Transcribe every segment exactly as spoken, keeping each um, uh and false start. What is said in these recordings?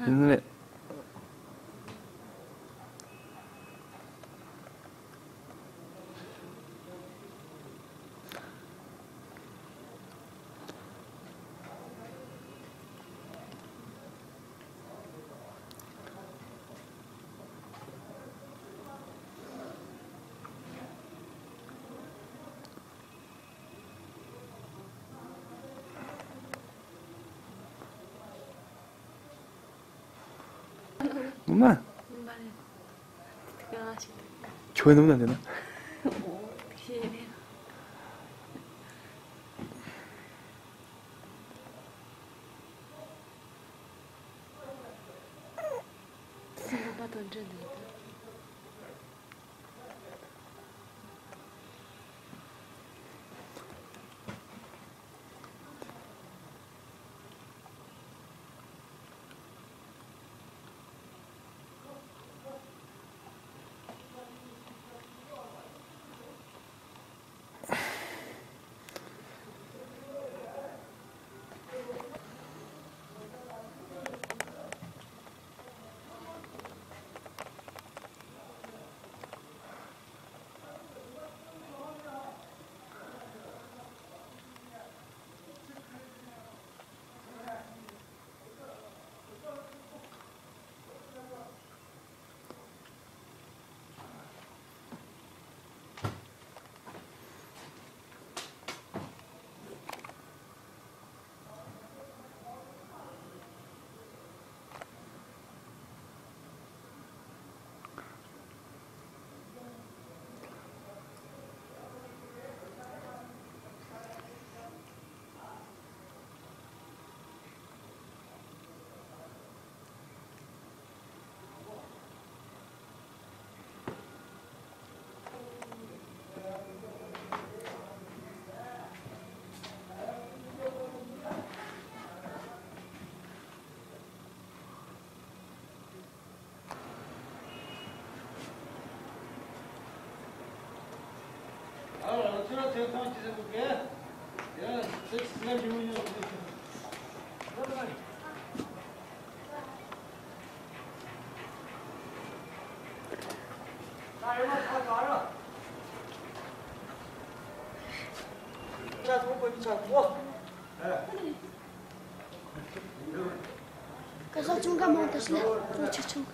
ཡིན་ལེ། ངོ་མ། ཁྱོད་ནམ་ན་འདི་ན། སེམས་པ་དང་འདྲ་འདུག་ག་ས་ཆུང་ཀ་མང་དུ་ཤི་ལ་ཆུང་ཆུང་ཀ།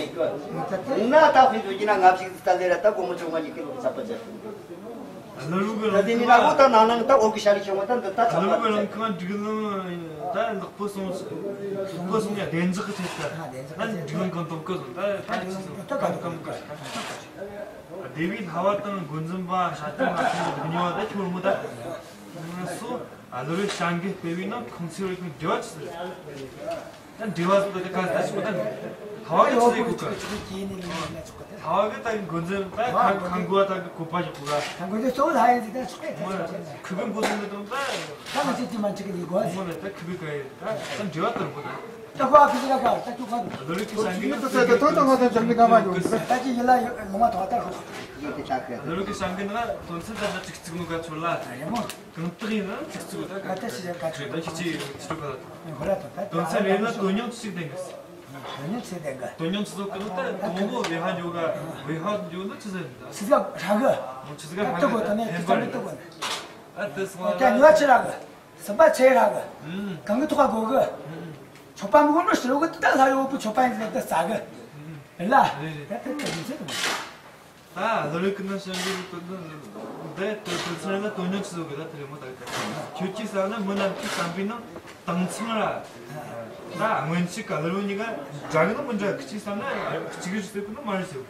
ཡིན་གི། ན་ད་ཕི་འདུག་གི་ན་ང་ཞིག་ད་ལེ་ར་ད་གོ་མོ་ཆུང་མ་ཡིན་གི་ལོ་ཚ་པ་ཆ། ཨ་ལ་ལུ་གི་ད་རང་དེ་མི་ན་འོ་ད་ཁང་ནང་ནང་ད་འོ་གི་ཤ་ལི་ཆུང་མ་ད་འདི་ད་ཨ་ལ་ལུ་གི་ཚ་པ་རང་ཆ། ཁང་སྒྲིག་ལམ་ད་ལེགས་པོ་སོང་། ལེགས་པོ་སོང་ཡ། བདེ་འཇགས་ཀྱི་ཆེད་དུ་ད་སྒྲིག་ལམ་གང་ཐོབ་གི་སོང་། ད་ད་ཅི་སོང་ད་གང་གང་གི་སྡེ་བའི་ལྷ་བ་དང་འགོ་འཛིན་པ་ཤ་ཐང་ང་ཚོ་གཉིས་པ་ད་ཁྱོད་མོ་ད་སོ། ཨ་ལོ་རེ་ཤང་གི་སྤེལ་བའི་ནང་ཁོང་ཚོའི་རིགས་འབྲེལ་བ་ཆི་ཟེར། ད་འབྲེལ་བ་ཟེར་ད་ག་ཟེར་ད་ཞིག་པ་ད། ལྷ་བ་གི་ཆི་ཟེར་གོ་ག་ལྷ་བ་གི་ད་གི་འགོ་འཛིན་ད་ཁ་ཁང་གོ་ད་གི་གོ་པ་ཞིག་གོ་ག་ཁང་གོ་འཛིན་གཙོ་བོ་ལྷ་ཡིན་ཟེར་ད་ཆོག་གི། ཁུ་གི་འགོ་འཛིན་གི་དང་ད། ད་ང་ཚོས་དེ་མ་འཁྲིག་གི་ལས་དགོས། ད་ཁུ་གི་ག་ཡི་ད་ད་འབྲེལ་བ་དར་གོ་ད། ད་ཁོ་ཨ་ཁུ་ཟིག་ག་ག་ད་ཁྱོད་ཁ་ལོ་རིགས་ཀྱི་ཤང་གི་ད་ད་ད་ད་ང་ད་འཇམ་ནི་ག་མ་ཡོང་། ད་ཅི་ཡིན་ལ་ལོ་མ་ཐོག་ད་ཁོ། ལོ་རིགས་ཀྱི་ཤང་གི་ནང་དོན་ཚན་ད་ད་ཅིག་བརྩིགས་ནོ་ག་ཚོད་ལ། ཡ་མོ། གང་དག་ཡིན་ན་ཅིག་བརྩིགས་ད་ག་ད་ཅི་ཡ་ག་ཚོད་ད་ཅིག་ཅིག་བརྩིགས་ག་ཧོ་ར་ད་ད་དོན་ཚན་རེ་ལ་དོན་སྙིང་ཅིག་ལྡན་གི། དོན་སྙིང་ཚིག་ལྡན་གི། དོན་སྙིང་ཚིག་ཚོགས་གི་ནང་ད་དང་པོ་བེ་ཧ་འཇོག་ག་བེ་ཧ་འཇོག་ནི་ཆི་ཟེར་ད། ཆི་ཟིག་རག་གི། ཆི་ཟིག་རག་གི། ད་གོ་ད་ནས་ད་ལྟ་གོ་ནས། ཨ་ད་སོང་ད་ཉི་མ་ཆི་རག་གི། སུམ་པ་ཆི་རག་གི། གང་གི་ཐོག་ག་གོ་གི། ཆོག་པ་མི་གོ་ནོ་ཕྱི་རོལ་གི་ད་ལྷ་ཡོད་པོ་ཆོག་པ་ཡིན་ཟེར་ད་རྩ་གི། ལ། རེད་རེད། ད་ད་ད་ཡིན་ཟེར་དང་། ད་ལོ་རིགས་ཀྱི་ནང་ཤང་གི་དོན་དོན་དོན་ཚན་ལ་དོན་སྙིང་ཆི་བཟོ་གི་ད་དེ་རེད་མོ་ད་གི་ད། ཁྱོད་ཀྱིས་བསམ་ན་མི་རྣམས་ཀྱི་བསམ་པའི་ནང་དྭངས་གཙང་ར། ད་སྔོན་ཆད་ག་ལེར་བོ་གཉིས་ཀ་འདྲ་གི་ནང་མི་འདྲ་གི། ཅིག་བསམ་ན་གཅིག་རེད་ཟེར་གི་ནོ་མ་རེད་ཟེར།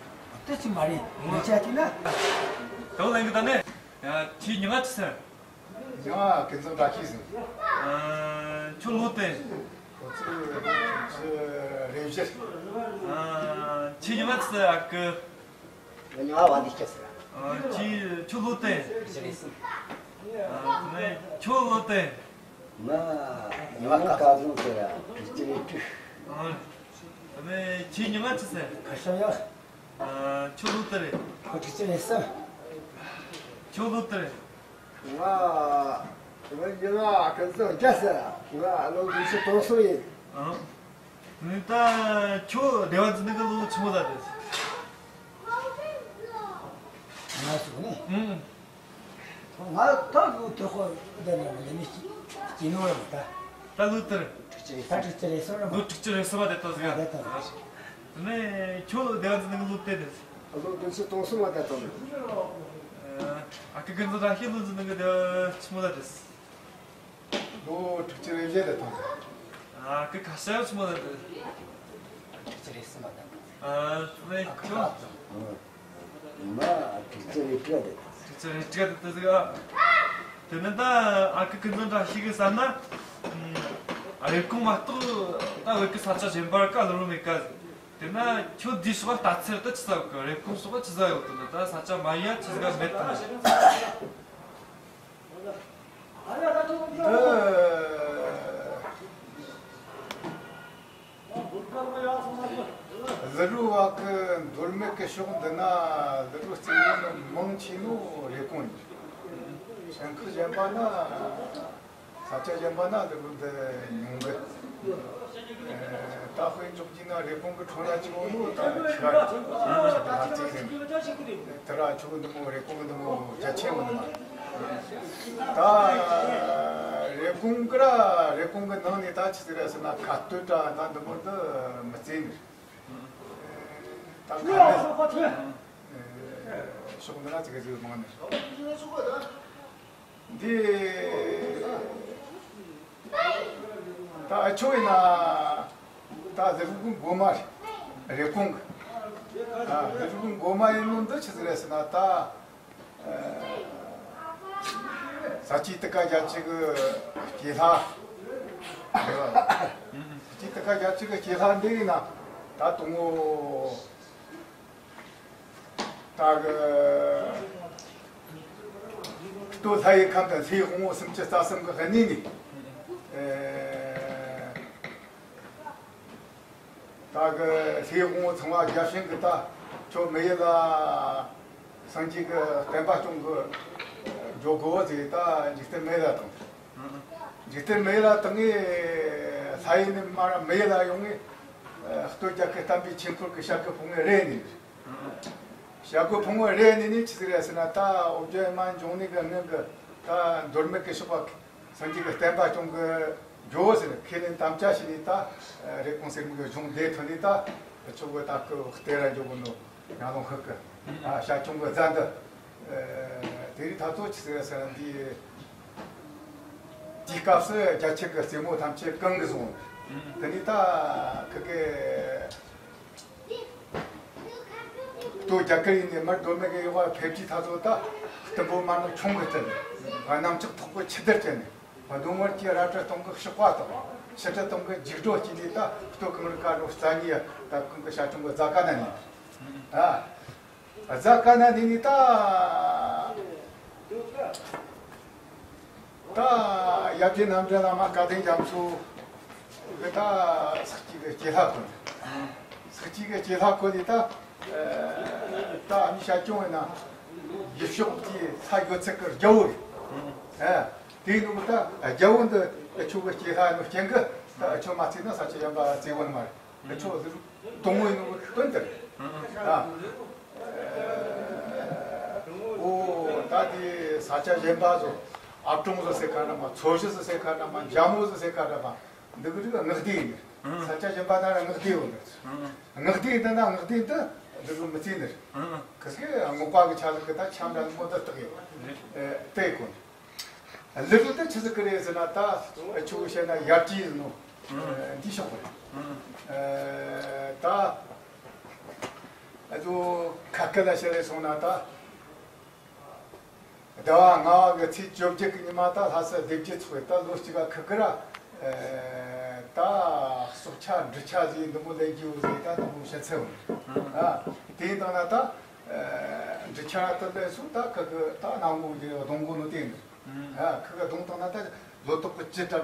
དེ་ཅི་མ་རེད། ངས་བྱས་ཏེ་ན། ད་ལན་གི་ད་ནས། ཁྱོད་མྱིང་ང་ཆི་ཟེར། ཡང་ཀུན་བཟང་བཀྲ་ཤིས་ཟེར། ཨ། ཁྱོད་ལོ་དེ། ཁོ་ཚོ་ཁོ་ཚོ་རེ་བཞི། ཨ། ཁྱོད་མྱིང་ང་ཆི་ཟེར་ཨ་ཀི། ང་མྱིང་ང་བ་འདི་སྐྱ་ཟེར། ཨ། ཁྱོད་ཁྱོད་ལོ་དེ། བཞི་རེ་གསུམ། ཨ། ཁྱོད་ལོ་དེ། ང་མྱིང་ང་སྐལ་བཟང་ཟེར་ཡ། བཞི་རེ་དྲུག། ཨ། ཁྱོད་མྱིང་ང་ཆི་ཟེར། ཁ་ཤ་ཡ། ཨ། ཁྱོད་ལོ་དེ་རེད། ཁོ་དྲུག་ཅུ་རེ་གསུམ། ཁྱོད་ལོ་དེ་རེད། ང་ ང་ཡིན་ང་ཁ་སང་རྒྱ་ས་ང་ལོ་ཉི་ཤུ་དོན་གསུམ་ཡིན། ཨང་། ནི་ད་ཁྱོད་སྡེ་བ་འཛིན་གི་ལོ་ཆི་མོ་ད་དེ། ང་སུ་ནི། ཨང་། ང་ད་ལོ་དེ་ཁོ་འདི་ནས་འདི་ནས་སྐྱིད་ནོ་རེད་ད། ད་ལོ་དེར། ད་དྲུག་ཅུ་རེད་སོང་རེད་མ། ལོ་དྲུག་ཅུ་རེད་སོང་བ་དེ་ཏོ་ཟིག་ཨ། དེ་ཏོ་ཟིག་ནི་ཁྱོད་སྡེ་བ་འཛིན་གི་ལོ་དེ་དེ། ལོ་བདུན་ཅུ་དོན་གསུམ་བ་དེ་ཏོ་ཟིག་ཨ་ཀི་ཀུན་ཚོ་ད་ཤི་ལོ་འཛིན་གི་དེ་ཆི་མོ་ད་དེ། ལོ་དྲུག་ཅུ་རེ་བཞི་ལ་ཐོན། ཨ་ཀི་ཁ་ཤས་ཆི་མོ་ལ་འདི། དྲུག་ཅུ་རེ་གསུམ་ལ་འདི། ཨ་ནི་ཁྱོད། ང་དྲུག་ཅུ་རེ་དྲུག་ལ། དྲུག་ཅུ་རེ་དྲུག་ལ་འདི་ཟིག་ཨ། དེ་ནི་ད་ཨ་ཀི་ཀུན་ཚོ་འདྲ་ཞིག་གི་ས་ན། ཨ་རེབ་གོང་མ་གཏོགས་ད་བོད་ཀྱི་ས་ཆ་གཞན་པར་ཀ་ལོ་རུ་མེད་ཀ་ཟིག་དེ་ན་ཁྱོད་འདིའི་སོགས་ལྟ་ཚུལ་དུ་ཆི་ཟིག་གི་རེབ་གོང་སོགས་ཆི་ཟིག་ཡོད་དེ་ན་ད་ས་ཆ་མ་ཡ་ཆི་ཟིག་མེད་དེ་ན། འདི་ལི་རུ་བ་གི་མདོ་སྨད་གི་ཕྱོགས་འདི་ན་ལི་རུ་རྩེ་མོ་ནི་མང་ཆེ་ནོ་རེབ་གོང་ཡིན། ཞིང་ཁུལ་གཞན་པ་ན་ས་ཆ་གཞན་པ་ན་ལི་རུ་འདི་ཉུང་གི། ད་དཔེ་འཇོག་རྒྱུ་ན་རེབ་གོང་གི་ཁྲོམ་ར་ཆེ་བོ་ནོ་ད་ཁྱི་ར་ཆེ་བོ་ཆེ་བོ་ལྷ་རྩེ་རེད། དེ་ར་ཆུ་བོ་འདི་མོ་རེབ་གོང་གི་འདི་མོ་རྒྱ་ཆེ་བོ་འདི་མ། ད་རེབ་གོང་གི་ར་རེབ་གོང་གི་ནང་ནས་ད་ཆི་ཟིག་རེད་ཟེར་ན་ཁ་སྟོད་ར་ད་འདི་མོ་འདི་མི་བརྩི་ནི། ད་ཁ་ནས་ཕྱོགས་འདི་ན་ཅིག་གི་ཟིག་མང་ནི། འདི་ད་ཨ་ཆོ་ཡིན་ན་ད་ལི་རུ་གི་མགོ་མ་རེད། རེབ་གོང་གི་ད་ལི་རུ་གི་མགོ་མ་ཡིན་ནོ་འདི་ཆི་ཟིག་རེད་ཟེར་ན་ད་ས་སྐྱའི་དུ་ཀ་རྒྱལ་བྱེད་གི་སྐྱེས་ལྷ་རེད་བ། ས་སྐྱའི་དུ་ཀ་རྒྱལ་བྱེད་གི་སྐྱེས་ལྷ་འདི་ཡིན་ན་ད་དུང་ངོ་ད་གི་སྟོད་ལྷ་ཡི་ཁམས་དང་ལྷའི་དབང་པོ་སུམ་ཅུ་རྩ་གསུམ་གི་གནས་ནས། ད་གི་ལྷའི་དབང་པོ་ཚངས་པ་བརྒྱ་བྱིན་གི་ད་ཁྱོད་མི་ཡུལ་ལ་སངས་རྒྱས་གི་བསྟན་པ་སྐྱོང་གི་འགྱོ་དགོས་ཟེར་ད་འཇིག་རྟེན་མི་ཡུལ་ལ་བཏང་། འཇིག་རྟེན་མི་ཡུལ་ལ་བཏང་ངས་ལྷ་ཡུལ་ནས་མར་མི་ཡུལ་ལ་ཡོང་ངས་སྟོད་རྒྱལ་ཁབ་བསྟན་པའི་ཆོས་འཁོར་གི་བྱ་རྒོད་ཕུང་པོ་རེ་ནས། བྱ་རྒོད་ཕུང་པོ་རེ་ནས་ནི་ཆི་ཟིག་རེད་ཟེར་ན་ད་ཨོ་རྒྱན་མ་འབྱུང་གནས་གི་སྔོན་གི་ད་མདོ་སྨད་གི་ཕྱོགས་པ་སངས་རྒྱས་གི་བསྟན་པ་སྐྱོང་གི་འགྱོ་ཟེར་ཁས་ལེན་དམ་བཅའ་བྱས་ནས་ད་རེབ་གོང་གསེར་མོ་གི་གཞུང་འདི་ཐོན་ནས་ད་ཆོ་གི་ད་སྐུ་གཏེར་ར་འཇོག་གི་ནོ་ཡང་ལོང་ཧི་གི་ཨ་བྱ་ཁྱུང་གི་རྫ་འདི། དེ་རིང་ད་ཚོ་ཆི་ཟེར་ཟེར་འདི་དེའི་སྐབས་སུ་རྒྱ་ཆེ་གི་རྩེ་མོ་ཐམས་ཅད་གང་གི་བཟུང་། དེ་ནས་ད་ཁི་གི་ལྟོ་རྒྱ་གར་ཡིན་ནས་མར་མདོ་སྨད་གི་ཡོག་ཕེབས་རྗེས་ད་ཚོ་ད་གཏུམ་པོ་མ་ནུ་ཁྱུང་གི་སྟེང་གནམ་ལྕགས་ཐོག་པོ་ཆུ་གཏེར་ཅན་ནས་གདོང་དམར་གྱི་རལ་གྲི་སྟོང་གི་གཤོག་པ་དང་ཕྱི་གྲི་སྟོང་གི་འཇིགས་སྒྲོ་སྐྱེས་ནས་ད་ལྟོ་གང་རུ་ཀ་རུ་རྩ་གཉིས་ད་གང་གི་བྱ་ཁྱུང་གི་རྫ་ཀ་ན་ནས་ཨ། རྫ་ཀ་ན་ནི་ནི་ད། ད་ཡབ་རྗེ་རྣམ་འདྲེན་བླ་མ་བཀའ་དྲིན་རྒྱ་མཚོ་གི་ད་ས་སྐྱའི་གི་སྐྱེས་ལྷ་ཁོ་ནི། ས་སྐྱའི་གི་སྐྱེས་ལྷ་ཁོ་ནི་ད། ད་ཨ་ནི་བྱ་ཁྱུང་ཡིན་ན་ཡུལ་ཕྱོགས་ཀྱི་ས་ཡོད་ཚད་གི་རྒྱལ་པོ་རེད། ཨ་དེ་ནི་ད་རྒྱལ་པོ་འདི་ཁྱོད་གི་སྐྱེས་ལྷ་ནི་རྐྱེན་གི་ད་ཁྱོད་མ་བརྩིས་ན་ས་སྐྱ་ཡན་པ་བརྩི་གོ་ནི་མ་རེད། ཁྱོད་ཟེར་དུང་བའི་ནུ་དོན་དེར། ཨ། ཨོ། ད་དེ་ས་ཆ་གཞན་པ་ཚོ་ཨ་ཀྲུང་ཚོ་ཟེར་ཁ་འདྲ་མ། མཚོ་བཞི་ཚོ་ཟེར་ཁ་འདྲ་མ། འཇམ་མོ་ཚོ་ཟེར་ཁ་འདྲ་མ། འདི་གི་རིགས་སྔགས་སྡེ་ཡིན། ས་ཆ་གཞན་པ་ན་ར་སྔགས་སྡེ་ཡོད་ནི། སྔགས་སྡེ་འདི་ན་སྔགས་སྡེ་འདི་འདི་གི་མི་བརྩི་ནི། ཁི་སྐད་རྔོག་པ་གི་ཆ་ལུགས་གི་ད་ཆམ་ར་ལུགས་མོ་འདི་བཏགས་ཡོད། ཨེ་དེ་གོ། ལི་རུ་དེ་ཆི་ཟིག་གི་རེད་ཟེར་ན་ད་ཆུ་བོ་བཤད་ན་ཡར་གྱི་ནོ། ཨ་འདི་ཕྱོགས་གི་རེད། ཨ་ད་ཨ་ཚོ་ཁ་སྐད་ལ་བཤད་རེད་སོང་ན་ད་ཟླ་བ་ལྔ་བ་གི་ཚེས་བཅོ་བརྒྱད་གི་ཉི་མ་ད་ལྷ་ས་སྡེ་བརྒྱད་ཚོགས་ད་ལོ་གཅིག་ག་ཁི་གི་ར་ཨ་ད་སྲོག་ཆགས་འབྲི་ཆ་ཟིག་འདི་མོ་ལེན་རྒྱུ་ཟིག་ད་འདི་མོ་བཤད་ཚེ་བོ། ཨ་དེ་ཡིན་དང་ན་ད་ཨ་འབྲི་ཆ་ད་ལས་སུ་ད་ཁི་གི་ད་ནང་མོ་གི་གདོང་གོ་ནོ་དེ་ཡིན། ཨ་ཁི་གི་གདོང་དང་ན་ད་ལོ་ཏོག་གི་ཅི་ལྟར་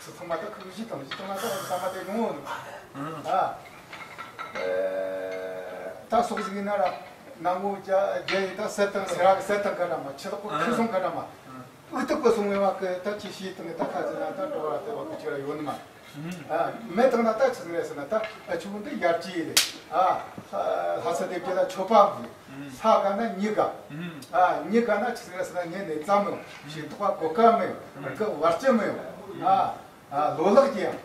ཚུལ་ཚང་མ་ད་ཁི་གི་གཞི་དང་གཞི་དང་ན་ད་ཚང་མ་དེ་ཡོང་ཨ་ད་སོག་ཟིག་ཡིན་ན་ར་ནང་མོ་རྒྱ་རྒྱ་ཡི་ད་སད་དང་སེ་ར་གི་སད་དང་ག་འདྲ་མ་ཆི་ལོག་གི་ཁི་སོང་ག་འདྲ་མ། འུ་ཐུག་པ་སོང་བའི་བ་གི་ད་ཅི་ཤེས་དང་ད་ཁ་ཟེར་ན་ད་འགྲོ་བ་དེ་བ་གི་ཅི་ར་ཡོད་ནི་མ། ཨ་མེད་དང་ན་ད་ཆི་ཟེར་ཟེར་ན་ད་ཨ་ཆུ་འདི་ཡར་ཅི་ཡི་རེད། ཨ་ལྷ་ས་དེ་གི་ལ་ཆོ་པ་གི་ས་ག་ན་ཉི་ག་ཨ་ཉི་ག་ན་ཆི་ཟེར་ཟེར་ན་ཉི་ནས་ཙམ་ཡོང་ཤིང་ཐོག་ག་གོ་ཀ་མེད་ཡོང་གི་བར་ཅི་མེད་ཡོང་། ཨ་ལོ་ལག་གི་ཡང་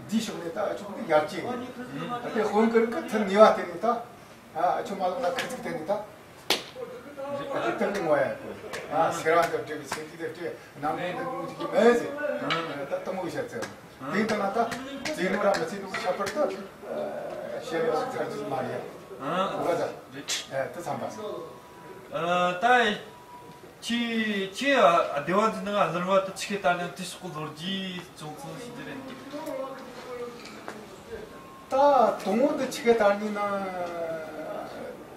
འདི་ཤོག་ནས་ད་ཨ་ཆུ་འདི་ཡར་ཅི་ཡི་རེད། ཨ་དེ་དཔོན་གི་རིགས་གི་ཐུན་ཉི་བ་དེ་ནས་ད། ཨ་ཆུ་མ་ལོག་ན་ཁ་ཚིག་དེ་ནི་ད། ཨ་དེ་ལྟར་ངོ་ཡ། ཨ་སེ་ར་འདི་བྲེ་བའི་སེ་ཏི་དེ་བྲེ་ནང་མི་འདི་མོ་ཅིག་མེད་ཟེར། ད་ལྟ་མོ་བཤད་ཚེ། དེ་ལྟ་ན་ད་རྩེ་ནོ་ར་མི་རྩེ་ནོ་ཁྱད་པར་ད་བཤད་ཡོད་ཚར་གྱི་མ་རེད། འོ་ད་ད་ཚང་པ་ཟེར། ད་ཁྱེད་ཁྱེད་སྡེ་བ་འདི་ནང་གླུ་བ་དེ་ཆི་གེ་ལྟར་ནས་དེ་ཕྱོགས་གི་ལོ་རྒྱུས་ཅུང་ཙམ་ཞིག་དེ་རེད། ད་དུང་འདི་ཆི་གེ་ལྟར་ནི་ན་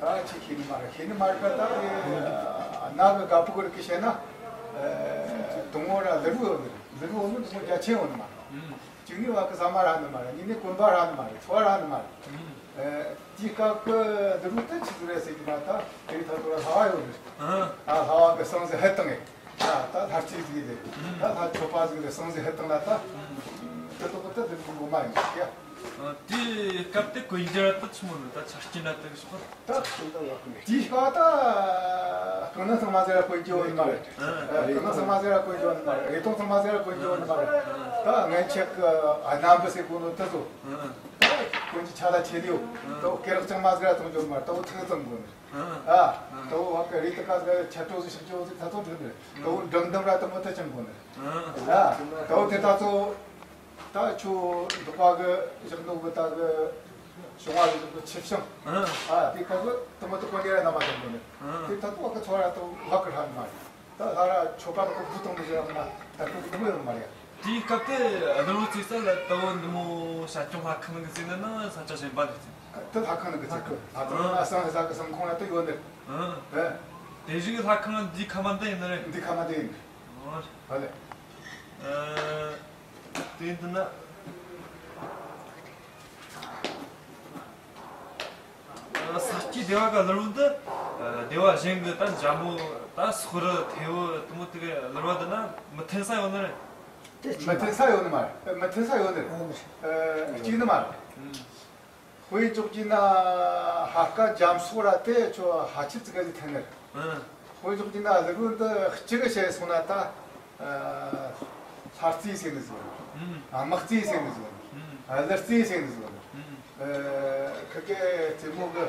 ད་ཆི་ཤེས་ནི་མ་རེད། ཤེས་ནི་མ་རེད་པ། ད་དེ་ན་གི་དགའ་པོ་གི་རིགས་ཀྱི་བཤད་ན། དུང་ར་ལི་རུ་ཡོད་ནི་རེད། ལི་རུ་ཡོད་ནི་དུང་རྒྱ་ཆེན་ཡོད་ནི་མ་རེད། གཅིག་ནི་བ་གི་ཟ་མ་ར་ནི་མ་རེད། གཉིས་ནི་གོན་པ་ར་ནི་མ་རེད། ཚོ་བ་ར་ནི་མ་རེད། དེའི་སྐབས་ཀྱི་ལི་རུ་དེ་ཆི་ཟིག་རེད་ཟེར་གྱི་ན། ད་དེའི་ཐད་དུ་ལ་ལྷ་བ་ཡོད་ནི་རེད། ཨ་ལྷ་བ་གི་སང་ཟིག་ཧད་བཏང་ངེ། ད་ད་ལྷ་རྩེ་ཟིག་རེད། ད་ལྷ་ཆོ་པ་ཟིག་རེད། སང་ཟིག་ཧད་བཏང་ན་ད་དེ་ཐོག་གི་ད་ལི་རུ་གི་ངོ་མ་ཡིན་ཡ། དེའི་སྐབས་དེ་གོན་རྒྱུ་ར་ད་ཆི་མོ་ནི་ད་ཆ་རྐྱེན་ར་ད་གི་ཤོག་ད་དེའི་སྐབས་ད་རྐང་སྣམ་ཚང་མ་ཟིག་ར་གོན་རྒྱུ་ཡོད་ནི་མ་རེད། རྐང་སྣམ་ཚང་མ་ཟིག་ར་གོན་རྒྱུ་ཡོད་ནི་མ་རེད། རས་དུང་ཚང་མ་ཟིག་ར་གོན་རྒྱུ་ཡོད་ནི་མ་རེད། ད་སྔན་ཆད་གི་ཨ་སྣམ་བུ་ཟེར་གོ་ནོ་དེ་ཚོ། ད་གོན་རྒྱུ་ཆ་ལ་ཆེ་ལེའུ། ད་སྐེ་རགས་ཅང་མ་ཟིག་ར་གཏོང་རྒྱུ་མ་རེད། ད་འོ་ཐག་ཙམ་གོན་ནི། ཨ་ད་འོ་བ་གི་རི་ད་ག་ཟིག་ཆ་ཏོ་ཟིག་ཤིག་ཅོ་ཟིག་ད་ཚོ་འགྲིག་ནི། ད་འོ་འགྲམ་འདམ་ར་ད་མོ་ད་ཅང་གོན་ནི། ཨ་ད་འོ་དེ་ད་ཚོ་ད་ཁྱོ་འབྲོག་པ་གི་བཞག་ནོ་གི་ད་གི་བྱུང་བ་ཟིག་གི་ཆིབས་ཤིང་། ཨ་དེ་ཁ་གི་ད་མོ་ད་གོན་ནི་ར་ན་མ་ཅང་གོན་ནི། དེ་ད་ཚོ་བ་གི་ཚོ་ར་ད་བ་གི་ར་ནི་མ་རེད། ད་ལྷ་ར་ཆོ་པ་ནི་ཁོ་བུ་དང་མི་བཞག་ན་ད་ཁོ་གི་མི་ཡོང་མ་རེད། དེའི་སྐབས་དེ་གླུ་རུ་རྩེ་ས་ལ་ད་བོ་འདི་མོ་བྱ་ཁྱུང་ལྷ་ཁང་གི་རྩེ་ནི་ན་ས་ཆ་གཞན་པ་ནས་རྩེ། ད་ལྷ་ཁང་ནི་གི་རྩེ་གི། ད་ད་ན་སང་ཧི་ས་གི་སང་ཁོང་ལ་ད་ཡོད་ནི། ཨ་དེ་བཞིན་གི་ལྷ་ཁང་འདི་ཁ་མ་འདི་ཡིན་ནི་རེད། འདི་ཁ་མ་འདི་ཡིན་ནི། ཨོ་ཧ་ལེ། ཨ་དེ་འདི་ན། ས་སྐྱའི་སྡེ་བ་གི་གླུ་རུ་འདི། སྡེ་བ་གཞན་གི་ད་འཇམ་པོ་ད་སོག་རི་ཐེ་བོ་དེ་མོ་དེ་གི་གླུ་རུ་བ་འདི་ན་མི་མཐུན་ས་ཡོད་ནི་རེད། མི་མཐུན་ས་ཡོད་ནི་མ་རེད། མི་མཐུན་ས་ཡོད་ནི་རེད། གཅིག་ནི་མ་རེད། དཔེ་འཇོག་གྱིན་ན་ལྷ་ཁང་འཇམ་སོག་ར་དེ་ཆོ་ཧ་ཆི་ཙི་ག་ལི་ཐེན་ནི་རེད། དཔེ་འཇོག་གྱིན་ན་གླུ་རུ་འདི་གཅིག་གི་བཤད་སོང་ན་ད། ལྷ་རྩེ་ཟེར་ནི་ཟིག་ཡོད། དམག་རྩེ་ཟེར་ནི་ཟིག་ཡོད། ལི་རྩེ་ཟེར་ནི་ཟིག་ཡོད། ཁི་གེ་རྩེ་མོ་གི་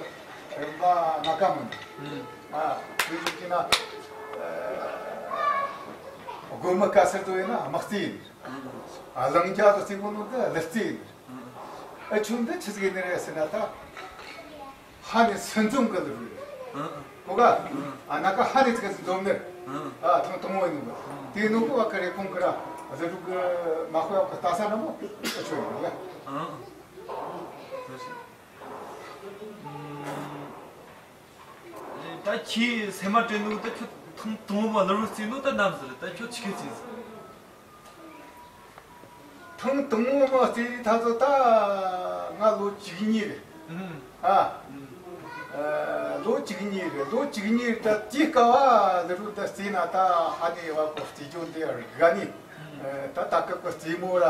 རིམ་པ་སྣ་ཁ་མིན། ཨ་དཔེ་འཇོག་གྱིན་ན་དགོན་མི་དཀར་སེར་ཚོ་ཡིན་ན་དམག་རྩེ་ཡིན། ཨ་གླིང་རྒྱ་ཚོ་རྩེ་གོ་ནོ་གི་ལི་རྩེ་ཡིན། ཨ་ཆུ་འདི་ཆི་ཟིག་ཡིན་ནི་རེད་ཟེར་ན་ད། ཧ་ནས་སུན་འཛོམས་གི་ལུ་རུ། ཨང་། གོ་ག་ཨ་ན་ཀ་ཧ་ནས་ཚིག་གི་འཛོམས་ནི། ཨང་། ཨ་ཐང་དང་བོ་ཡིན་ནོ་གི། དེ་ནོ་གི་བ་ཀ་རེ་ཁོང་གི་ར་ལུ་རུ་གི་མ་ཧོ་ཡ་གི་ལྟ་ས་ན་མོ་ཨ་ཆོ་ཡིན་ནོ་ཡ། ཨང་། ད་ཁྱི་སེ་མ་དྲན་ནོ་ད་ཁྱོད་ཐང་དང་བོ་མ་ལུ་རུ་རྩེ་ནོ་ད་ནམ་ཟེར། ད་ཁྱོད་ཆི་གི་རྩེ་ཟེར། ཐེངས་དང་པོ་མ་རྩེ་རི་ཐ་ཚོ་ད་ང་ལོ་བཅུ་གཉིས་རེད། ཨ། ཨ། ལོ་བཅུ་གཉིས་རེད། ལོ་བཅུ་གཉིས་རེད། ད་དེའི་སྐབས་ལ་རུ་ད་རྩེ་ན་ད་ཧ་ནི་བ་གོ་རྩེ་རྒྱུ་འདི་དགའ་ནི། ཨ། ད་ད་སྐབས་ཀྱི་རྩེ་མོ་ར་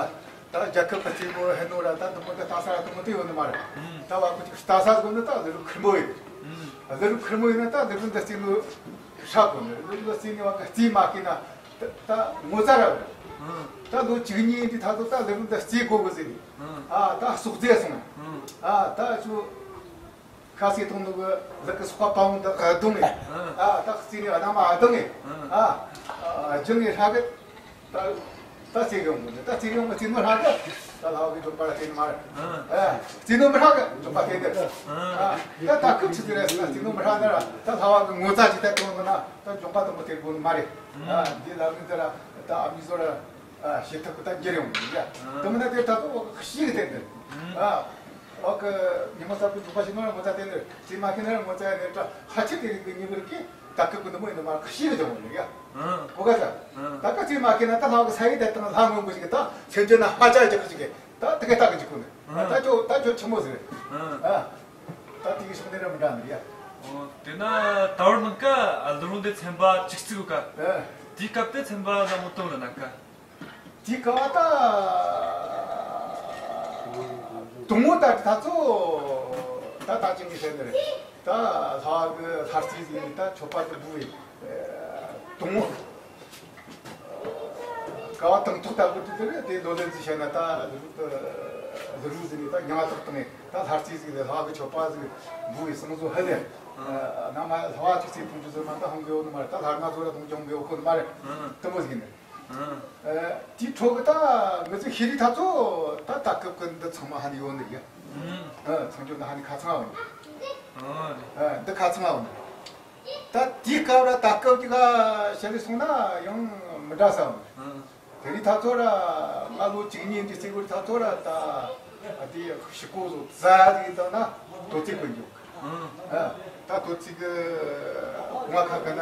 ད་རྒྱལ་ཁབ་ཀྱི་རྩེ་མོ་ཧེ་ནོ་ར་ད་དུ་མོ་ད་ལྟ་ས་ར་དུ་མོ་དེ་ཡོད་ནི་མ་རེད། ད་བ་གོ་ཅིག་ལྟ་ས་གོ་ནི་ད་རུ་ཁེར་མོ་ཡིན། རུ་ཁེར་མོ་ཡིན་ན་ད་རུ་འདི་རྩེ་ནོ་ཧྲ་གོ་ནི། རུ་འདི་རྩེ་ནི་བ་ག་རྩེ་མ་ཁེ་ན། ད་ད་ངོ་ཚ་ར། ཨང་། ད་ལོ་བཅུ་གཉིས་འདི་ཐ་ཚོ་ད་ལེ་རུ་འདི་རྩེ་གོ་གི་ཟེར་ནི། ཨང་། ཨ་ད་སོག་རྫས་སོང་། ཨང་། ཨ་ད་ཆུ་ཁ་སེ་ཐོང་ནུ་གི་ལག་གི་སོག་པ་པང་འདི་ཨ་རྡུང་ངེ། ཨང་། ཨ་ད་རྩེ་ནི་ཨ་ན་མ་ཨ་རྡུང་ངེ། ཨང་། ཨ་ཨ་རྒྱུ་ངེ་ཧྲ་གི། ད་ད་རྩེ་གི་ཡོང་གི། ད་རྩེ་གི་ཡོང་གི་རྩེ་ནོ་ཧྲ་གི། ད་ལྷ་བ་གི་འབྱོར་པ་ལ་བརྟེན་ནི་མ་རེད། ཨང་། ཨ་རྩེ་ནོ་མི་ཧྲ་གི་འབྱོར་པ་བརྟེན་ནི། ཨང་། ཨ་ད་ད་ཁུབ་ཆི་ཟེར་རེད་ཟེར་ན་རྩེ་ནོ་མི་ཧྲ་ནི་ར་ད་ལྷ་བ་གི་ངོ་ཚ་ཅིག་ད་གཏོང་ནི་ན་ད་འབྱོར་པ་དུ་མོ་སྟེར་དགོས་ནི་མ་རེད། ཨ་འདི་ལ་མི་ད་ར་ད་ཨ་མི་བཟོ་ར་ཨ་བྱེད་ཐབས་ད་འགྱུར་ཡོང་གི་ཡ། དུ་མི་ན་དེ་ད་ཚོ་ཤི་གི་དེ་འདི། ཨ་འོ་གི་ཉི་མ་གསར་པའི་འབྱོར་པ་ཞིག་ནོ་ར་ངོ་ཚ་དེ་འདི། རྩེ་མ་ཁེ་ན་ར་ངོ་ཚ་ཡ་ནི་ད་ཧ་ཆི་དེ་རིགས་གི་ཉི་མ་རིགས་གི། ད་ཁི་ཀུན་དུ་མོ་ཡིན་ནོ་མ་ཁི་ཤི་གི་ཅང་མོ་ཡིན་ཡ། ཨང་། གོ་ག་ས། ཨང་། ད་ཀ་ཚི་མ་ཁི་ན་ད་ལྷ་གི་ས་ཡི་དེ་དང་ལྷ་མངོན་པོ་ཞིག་གི་ད་སེམས་ཅན་ན་ཧ་ཅང་རྒྱག་གི་ཞིག་གི་ད་དེ་གི་ད་གི་ཅིག་ཀུན་ནི། ཨང་། ད་ཁྱོ་ད་ཁྱོ་ཆི་མོ་ཟེར། ཨང་། ཨ། ད་དེ་གི་ཕྱོགས་ནས་ར་མི་འདྲ་ནི་ཡ། ཨོ། དེ་ན་ད་བར་ནང་ཀ་ཨ་ལུ་རུང་དེ་ཚན་པ་བཅུ་གཅིག་གོ་ཀ། ཨེ། དེའི་སྐབས་དེ་ཚན་པ་ན་མོ་ཏོ་ལ་ན་ཀ། དེའི་སྐབས་ད་དུང་མོ་ད་ད་ཚོ་ད་ད་ཅིང་གི་ཟེར་ནི་རེད། ད་ལྷ་གི་ལྷ་རྩིས་ཟིག་ད་ཆོས་པ་དེ་བུ་ཡི་དུང་མོ། ཀ་བ་དང་ཐོག་ལྟ་བུ་དེ་དེ་རེད། དེ་ལོ་ལེན་ཟིག་བྱས་ན་ད་ལུ་རུ་ལུ་རུ་ཟིག་ནས་ད་ཉང་ཐག་བཏང་ངེ་ད་ལྷ་རྩིས་ཟིག་ལས་ལྷ་གི་ཆོས་པ་ཟིག་འབུ་བའི་སང་བཟོ་ཧ་ལས། ཨ་ན་མ་ལྷ་བ་ཅིག་ཚེ་ཕུང་རྒྱུ་ཟེར་མ་ད་ཧང་གི་ཡོད་ནི་མ་རེད། ད་ལྷ་ང་ཚོ་ར་གཏོང་རྒྱུ་ཧང་གི་ཡོད་ཁོ་ནི་མ་རེད། ཨ་དེ་མོ་ཟིག་ནས། ཨ་དེའི་འཕྲོ་གི་ད་ང་ཚོ་ཤེས་རིག་ཐག་ཚོ་ད་ད་སྐབས་ཀྱི་འདི་ཚང་མ་ཧ་ནི་ཡོད་ནི་ཡ། ཨ་ཚང་རྒྱུ་ན་ཧ་ནི་ཁ་ཚང་བ་ནི། ཨ་འདི་ཁ་ཚང་བ་ནི། ད་དེའི་སྐབས་ར་ད་སྐབས་ཀྱི་ག་བཤད་ལས་སོང་ན་ཡང་མི་འདྲ་ས་མོ། ཨང་། དེ་རིང་ད་ཚོ་ར་ང་ལོ་བཅུ་གཉིས་ཀྱི་ཚེ་གོ་ད་ཚོ་ར་ད་ཨ་དེ་ཤི་ཀོ་བཟོ་རྩ་ཟིག་བཏང་ན་དོ་ཚིག་གོན་རྒྱུ། ཨང་། ཨ་ད་དོ་ཚིག་གི་ང་ཁ་ག་ན་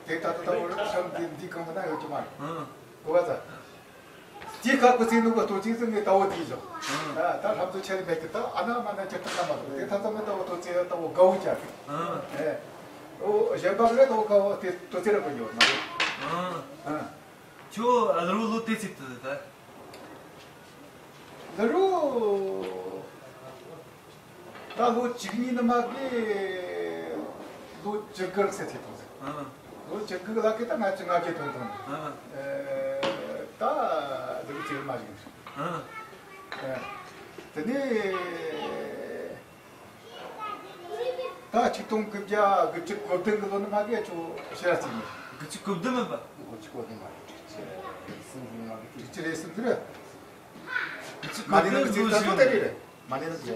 དེ་ད་ད་ད་བོ་ཤམ་དེ་འདི་གང་ག་ན་ཡོད་ཀྱི་མ་རེད། ཨང་། གོ་བ་ཚ། དེ་ཁ་ཁོ་ཚེ་ནུ་ག་ལྟོ་ཅིག་ཟིག་ངས་ལྟ་བོ་དེ་བཞག་ཨ་ད་ལྷམ་ཚོ་ཆ་ལི་མེད་གི་ད་ཨ་ན་མ་ན་ཅི་ཏག་ན་མ་ལོ་དེ་ཐ་ཚ་མི་ལྟ་བོ་ལྟོ་ཅིག་ལྟ་བོ་དགའ་བོ་ཅག་ཨ་ཨེ་ཨོ་གཞན་པ་རེ་ལྟ་བོ་དགའ་བོ་དེ་ལྟོ་ཅིག་རེ་གོ་ཡོད་ན་ཨ་ཨ་ཁྱོད་ཨ་ལ་རུ་ལོ་དེ་ཚིག་ཏུ་ད་ལ་རུ། ད་ལོ་བཅུ་གཉིས་ནི་མ་གི་ལོ་བཅུ་དགུ་ཟེར་ཐེ་ཐོང་ཟེར། ཨང་། ལོ་བཅུ་དགུ་ལ་གི་ད་ང་ཚོ་ང་ཚོ་ཐོན་ཐོན། ཨང་། ཨེ་ད་ལོ་བཅུ་མ་ཞིག་ཨང་། ཨེ་དེ་ནས་ད་ཆིག་སྟོང་དགུ་བརྒྱ་དགུ་བཅུ་གོ་བདུན་གི་ལོ་ནི་མ་གི་ཆོ་ཕྱིར་ར་བརྩིས་ནས། དགུ་བཅུ་གོ་བདུན་མིན་པ། དགུ་བཅུ་གོ་བདུན་མ་རེད། དྲུག་ཅུ་རེ་གསུམ་གི་མ་གི་དྲུག་ཅུ་རེ་གསུམ་གི་རེད། དགུ་བཅུ་གོ་བདུན་ལོ་ཞིག་རེད། མ་ནེ་ན་ཅི།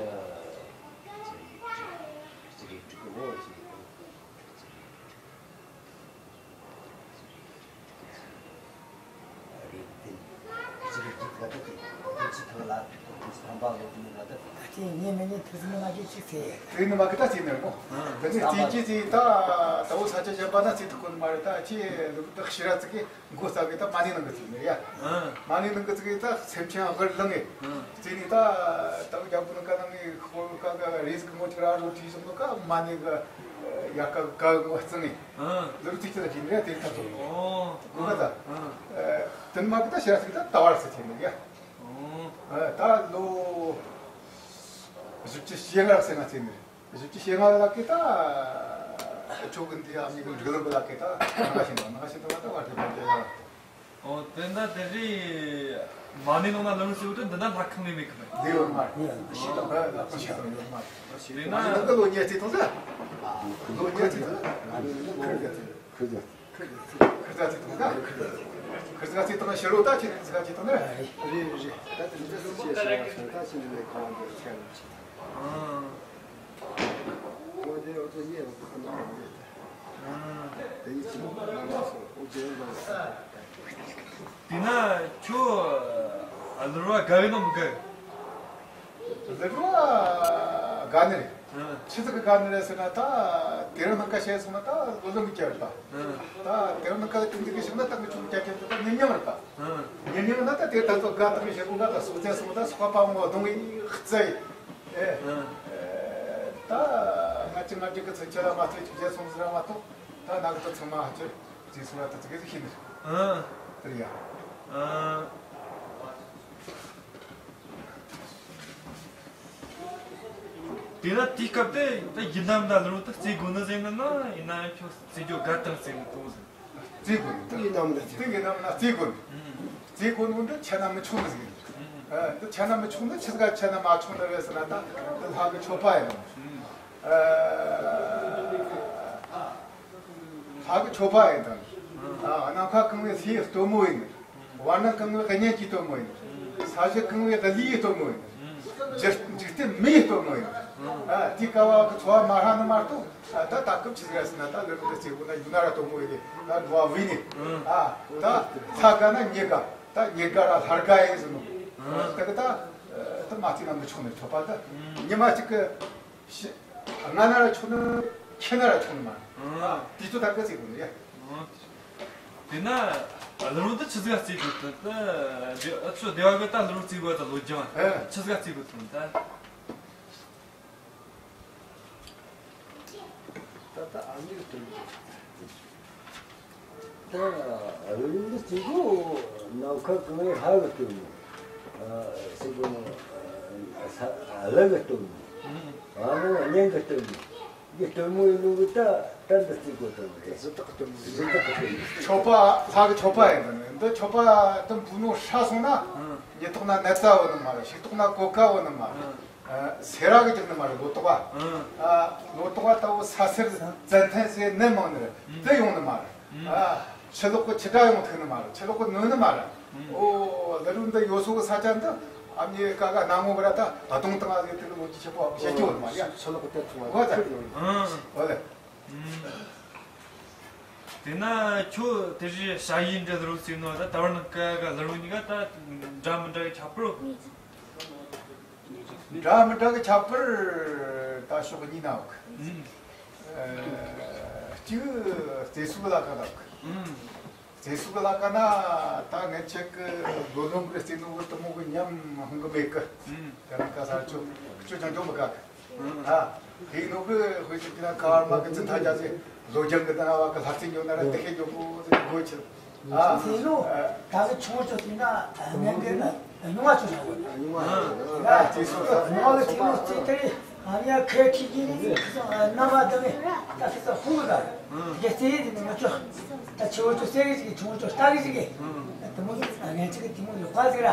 དེ་ནི་མ་གི་ད་ཅི་ནས་གོ། དེ་ནི་ཅི་ཅི་ཅི་ད་ད་བོ་ས་ཆ་གཞན་པ་ན་ཅི་ཐུག་གོ་ནི་མ་རེད། ད་ཅི་ལུག་ད་ཤི་ར་ཙི་གི་མགོ་ས་གི་ད་མ་ནེ་ནང་གི་ཅི་ནས་ཡ། ཨ། མ་ནེ་ནང་གི་ཅི་གི་ད་སེམས་ཅན་ཨ་གར་ལང་ངེ། ཨ། ཅི་ནས་ད་ད་རྒྱ་བོད་ནང་ག་ནང་ངི་ཧོར་ག་ག་རེས་གི་མོ་ཅིག་ར་རོ་ཅི་སོང་ནོ་ག་མ་ནེ་གི་ཡ་ག་ག་ངོ་ཙང་ངེ། ཨ། ལུག་ཅི་ཅི་ད་ཅི་ནས་དེ་ད་ཚོ། ཨོ། གོ་ག་ད། ཨ། དེ་མ་གི་ད་ཤི་ར་ཙི་གི་ད་ད་བར་སི་ཅི་ནས་ཡ། ཨོ། ད་ལོ་བཞི་བཅུ་ཞེ་ལྔ་ཟེར་ན་ཅི་ནས། བཞི་བཅུ་ཞེ་ལྔ་ལ་གི་ད་ཆོ་གི་འདི་ཨ་མྱེས་གི་འབྲུག་ལམ་པ་ལ་གི་ད་ང་ཤི་ན་ང་ཤི་ན་ད་བར་དེ་བར་དེ་ལ། ཨོ་དེ་འདྲ་དེ་རེད། མ་ནེ་ནང་ན་ལམ་སེ་བོ་དེ་འདི་ན་ལྷ་ཁང་ནས་མེད་གི་མེད། འདི་ཡོད་མ་རེད། ཤི་དང་ད་ལྷ་ཁང་ཤི་དང་ཡོད་མ་རེད། དེ་ན་མ་ནེ་ནང་གི་ལོ་ཉེར་གཅིག་ཐོང་ཟེར། ལོ་ཉེར་གཅིག་ཐོང་ཟེར། ཁུར་གི་ཁུར་གི་ཁུར་ཚ་ཚིག་དང་ན། ཁུར་ཚ་ཚིག་དང་ན་ཕྱི་ལོ་ད་ཁྱེད་ཚ་ཚིག་དང་ན། རེད་རེད། ད་དེ་འདྲ་སུ་བྱེད་ཤེས་ཡ་སོང་ད་ཕྱི་ལོ་ལས་གང་བ་འདི་ཁྱེད་རང་བྱེད། ཨང་། ཁོ་དེ་འོ་ཚོ་ཉེ་བ་ཁོ་ན་མ་རེད། ཨང་། དེ་ཡི་ཕྱི་ལོ་ལ་ན་སོང་འོ་ཇེ་ལ། དེ་ན་ཁྱོད་ཨ་ལུ་ར་དགའ་བའི་ནང་མི་དགའ། ལུ་ར་དགའ་ནི་རེད། ཨང་། ཆི་ཟིག་གི་དགའ་ནི་རེད་ཟེར་ན་ད་དེ་རིང་ནངས་ཀ་བཤད་སོང་ན་ད་ལོ་ལོན་གི་བསྐྱལ་བ། ཨང་། ད་དེ་རིང་ནངས་ཀ་དེ་འདི་གི་ཞིག་ན་ད་ངི་ཆུང་བསྐྱལ་བསྐྱལ་ད་ཉིན་ཉིན་རེད་ད། ཨང་། ཉིན་ཉིན་ན་ད་དེ་ད་ཚོ་དགའ་ད་གི་བཤད་གོ་ང་ད་སོ་བཙན་སོང་ད་སོ་པ་པ་མོ་གདོང་ཡི་རྩེ་ཡི། ཨེ། ཨང་། ཨེ། ད་ང་ཅི་ང་ཅི་གི་ཚེ་ཆེ་ལ་མ་ཚེ་ཅིག་བཤད་སོང་ཟེར་ར་མ་གཏོགས་ད་ན་གི་ད་ཚང་མ་ཧ་ཅི་ཅིག་སོང་ལ་ད་ཚིག་གི་ཟིག་ཤེས་ནི། ཨང་། དེ་རེད་ཡ། ཨང་། དེ་ལ་དེའི་སྐབས་དེ་ད་ཡིན་ནམ་ད་ལོ་ད་རྩེ་དགོས་ནི་ཟེར་ནི་ན་ཡིན་ན་ཡང་ཁྱོད་རྩེ་རྒྱུ་དགའ་དང་རྩེ་ནི་དོ་ཟེར། རྩེ་དགོས་ནི་དེ་ཡིན་ནམ་ད་རྩེ་དེ་ཡིན་ནམ་ན་རྩེ་དགོས་ནི། ཨང་། རྩེ་དགོས་ནི་འདི་ཆ་ན་མི་ཆུང་ནི་ཟིག་ཡིན། ཨང་། ཨ་འདི་ཆ་ན་མི་ཆུང་ནི་ཆི་ཟིག་ག་ཆ་ན་མ་ཆུང་ནི་རེད་ཟེར་ན་ད་འདི་ལྷ་གི་མཆོད་པ་ཡིན་ནམ། ཨང་། ཨ། ལྷ་གི་མཆོད་པ་ཡིན་དང་། ཨ་ནམ་མཁའ་གང་བའི་ལྷའི་སྟོན་མོ་ཡིན། བར་སྣང་གང་བའི་གཉེན་གྱི་སྟོན་མོ་ཡིན། ས་གཞི་གང་བའི་ཀླུའི་སྟོན་མོ་ཡིན། འཇིག་འཇིག་རྟེན་མིའི་སྟོན་མོ་ཡིན། ཨ་དེའི་སྐབས་བ་གི་འཚོ་བ་མ་ཧྲ་ནི་མ་གཏོགས་ཨ་ད་ད་སྐབས་ཆི་ཟིག་ཟེར་ན་ད་ལོ་ལོ་རྩེ་དགོས་ན་ཡུལ་ན་ར་སྟོན་མོ་ཡིན་ད་འགྲོ་བ་བས་ནི། ཨ་ད་ལྷ་དགའ་ན་མྱི་དགའ་ད་མྱི་དགའ་ར་ལྷ་དགའ་ཡིན་ཟེར་ནོ། ད་གི་ད་ད་མ་བརྩིས་ན་མི་ཆོག་ནི་ཆོག་པ་ད་ཉི་མ་གཅིག་གི་ཤི། ང་ན་ར་ཆོག་ནི། ཁྱེད་ན་ར་ཆོག་ནི་མ། ཨང་། དེ་ཚོ་ད་ག་ཚིག་དགོས་ནི་ཡ། ཨང་། དེ་ན་ལུ་རུང་དུ་ཆི་ཟིག་རྩིས་དགོས་དོན་ད། དེ་ཨ་ཚོ་སྡེ་བ་གི་ད་ལུ་རུང་རྩིས་དགོས་ད་ལོ་རྒྱུས་མ། ཨེ། ཆི་ཟིག་རྩིས་དགོས་དོན་ད། ད་ཨ་མྱེས་གི་སྟོན་མོ། ད་རིགས་འདི་གཅིག་པོ་ནམ་མཁའ་གང་ངེ་ཧ་གི་སྟོན་མོ། ཨ་གཅིག་པོ་ཨ་ལ་གི་སྟོན་མོ། ཨ་ནི་གཉེན་གི་སྟོན་མོ། འདི་སྟོན་མོ་ཡིན་ནོ་གི་ད་ད་འདི་རྩིས་དགོས་དོན་རེད། གཞི་བདག་གི་སྟོན་མོ། གཞི་བདག་གི་སྟོན་མོ། མཆོད་པ་ལྷ་གི་མཆོད་པ་ཡིན་ནི། འདི་མཆོད་པ་དུ་འབུལ་ནོ་ཧྲ་སོང་ན། ཨང་། ཉི་ཐོག་ན་ནད་ཙ་བོ་ནི་མ་རེད། ཕྱི་ཐོག་ན་གོད་ཁ་བོ་ནི་མ་རེད། ཨང་། ཨ་སེ་ར་གི་རྒྱག་ནི་མ་རེད། ལོ་ཏོག་པ། ཨང་། ཨ་ལོ་ཏོག་པ་ལྟ་བུ་ས་སེར་ཙན་དན་ཟེར་ནད་མང་ནི་རེད། ཨང་། དེ་ཡོང་ནི་མ་རེད། ཨང་། ཨ་ཕྱི་ལོག་གི་ཆུ་དྲ་ཡོང་ཐུག་ནི་མ་རེད། ཕྱི་ལོག་གི་ནོན་ནི་མ་རེད། ཨང་། ཨོ་ལ་རུ་འདི་ཡོ་སོ་གི་ས་ཆ་འདི་ཨ་མྱེས་ཀ་ག་སྣང་ངོ་གི་ར་ད་ད་དུང་དང་ཨ་ཟེར་དེ་ལོ་ཅི་ཆེ་པོ་བཤད་རྒྱུ་མ་ཡ། ཕྱི་ལོག་གི་དེ་ཚོ་བ་ཨོ་ད། ཨང་། ཨོ་ད། དེ་ན་ཁྱོད་དེ་རིང་ཞ་ཡི་འདྲ་ལོ་ཟེར་ནོ་ད་ད་བར་ནང་ཀ་ག་ལ་རུ་གཉིས་ཀ་ད་འདྲ་མི་འདྲ་གི་ཁྱད་པར། འདྲ་མི་འདྲ་གི་ཁྱད་པར་ད་ཕྱོགས་གཉིས་ན་ཡོད་གི། ཨ་གཅིག་རྩེ་སུག་ལ་ཁ་ན་ཡོད་གི། རྩེ་སུག་ལ་ཁ་ན་ད་ངེད་ཆ་གི་ལོ་ལོན་གི་རྩེ་ནོ་གི་དེ་མོ་གི་ཉམས་ཧང་གི་མེད་གི། དེ་རིང་ཀ་ས་ཆུ་ཆུ་ཅང་ཅང་མི་དགའ་གི། ཨ། དེ་ནོ་གི་དཔེ་ཆ་དེ་ན་ཀརྨ་གི་ཙི་ཐ་རྒྱ་ཟེར་ལོ་རྒྱང་གི་ད་བ་གི་ལྷ་རྩེ་འགྱོ་ན་ར་དེ་ཁེ་འགྱོ་གོ་དེ་གོ་ཆི། ཨ། དེ་ནོ་ད་གི་ཆུང་ཆུང་དེ་ན་ངན་གི་ན་ཉུང་བ་ཆུང་ཆུང་གོ། ཨ། དེ་སོ་སོ་ཉུང་བ་གི་དེ་ནོ་རྩེ་དེ་རེད། ཨ་ནི་ཡ་ཁེ་ཁི་གི་ནི་ཁི་སང་ཨ་ན་མ་དང་ནི་ད་ཁི་སང་ཧུ་གི་ད་རེད། དེ་རྩེ་ཡི་དེ་ནི་ང་ཆོ་ད་ཆུང་ཆུང་ཟེར་གི་ཅིག་ཆུང་ཆུང་ལྟ་གི་ཅིག་གི། དེ་མོ་གི་ངན་ཅིག་གི་དེ་མོ་ལོག་པ་ཟིག་ར།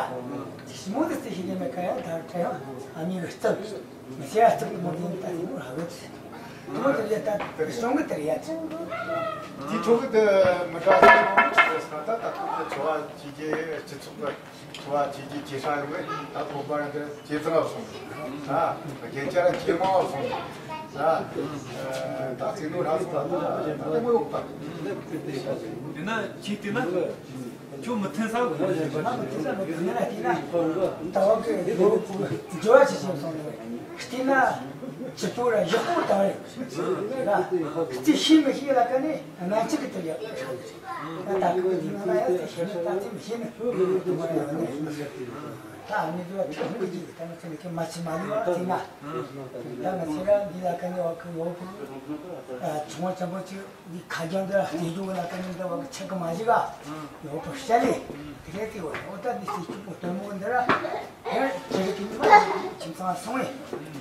ཞི་མོ་དེ་རྩེ་ཤེས་ཀྱི་མེད་ཀ་ཡང་ད་ད་ཡང་ཨ་མྱེས་གི་རྩིབ། མི་ཤེས་ཡ་རྩིབ་དེ་མོ་དེ་ད་དེ་མོ་ར་གི་ཚེ། དེ་མོ་དེ་ཡ་ད་བྱུང་གི་དེ་རེད་ཡ། དེ་ཆོ་གི་དེ་མི་འདྲ་ས་ད་ད་ཁོ་གི་འཚོ་བ་ཇེ་ཇེ་སྤྱི་ཚོགས་གི་འཚོ་བ་ཇེ་ཇེ་ཇེ་ས་ཡོང་གི། ད་ཁོ་པ་ར་དེ་ཇེ་ཙམ་སོང་། ད་རྒྱན་ཆ་ར་ཇེ་མང་སོང་། ད་ད་ཚིག་ནོ་ར་སོང་། ད་དེ་མོ་ཡོད་པ། དེ་ན་ཅི་དེ་ན། ཁྱོད་མི་མཐུན་ས་གོ། ང་མི་མཐུན་ས་མི་མཐུན་ན་དེ་ན་ད་བ་གི་ལོ་འགྱུར་བ་ཆེ་ཆེ་སོང་ནས་བལྟས་ན་སྤྱི་ཚོགས་ར་ཡག་པོ་ད་རེད་ལ། རྩིས་ཤེས་མི་ཤེས་ལ་ཀ་ནས་ང་ཅིག་གི་དེ་ཡག་ད་གི་དེ་ན་ཡ་དེ་ཤེས་ན་ད་རྩིས་མི་ཤེས་ནི་དུ་མ་ཡང་ནས་ད་ཨ་ནི་དུ་བ་དེ་གི་ད་ང་ཚོ་ནི་ཀི་མ་ཆི་མ་ལུས་བ་དེ་ན་ད་ང་ཚོ་ར་འདི་ལ་ཀ་ནས་བ་གི་ཡོ་གི་ཆུང་བ་ཆེན་པོ་ཅིག་འདི་ཁ་རྒྱང་འདི་ར་བལྟས་འཇུག་ལ་ཀ་ནི་འདི་བ་ཆེ་གི་མ་ཞིག་ག་ཡོད་པ་བཤད་ལེ། དེ་རེད་དེ་བ་འོ་ད་འདི་སྲིད་སྐྱོང་པོ་སྟོན་མོ་འདི་ར་ཡང་ཁྱེད་རིགས་ཀྱི་མ་ཁྱིམ་ཚང་སོང་བས་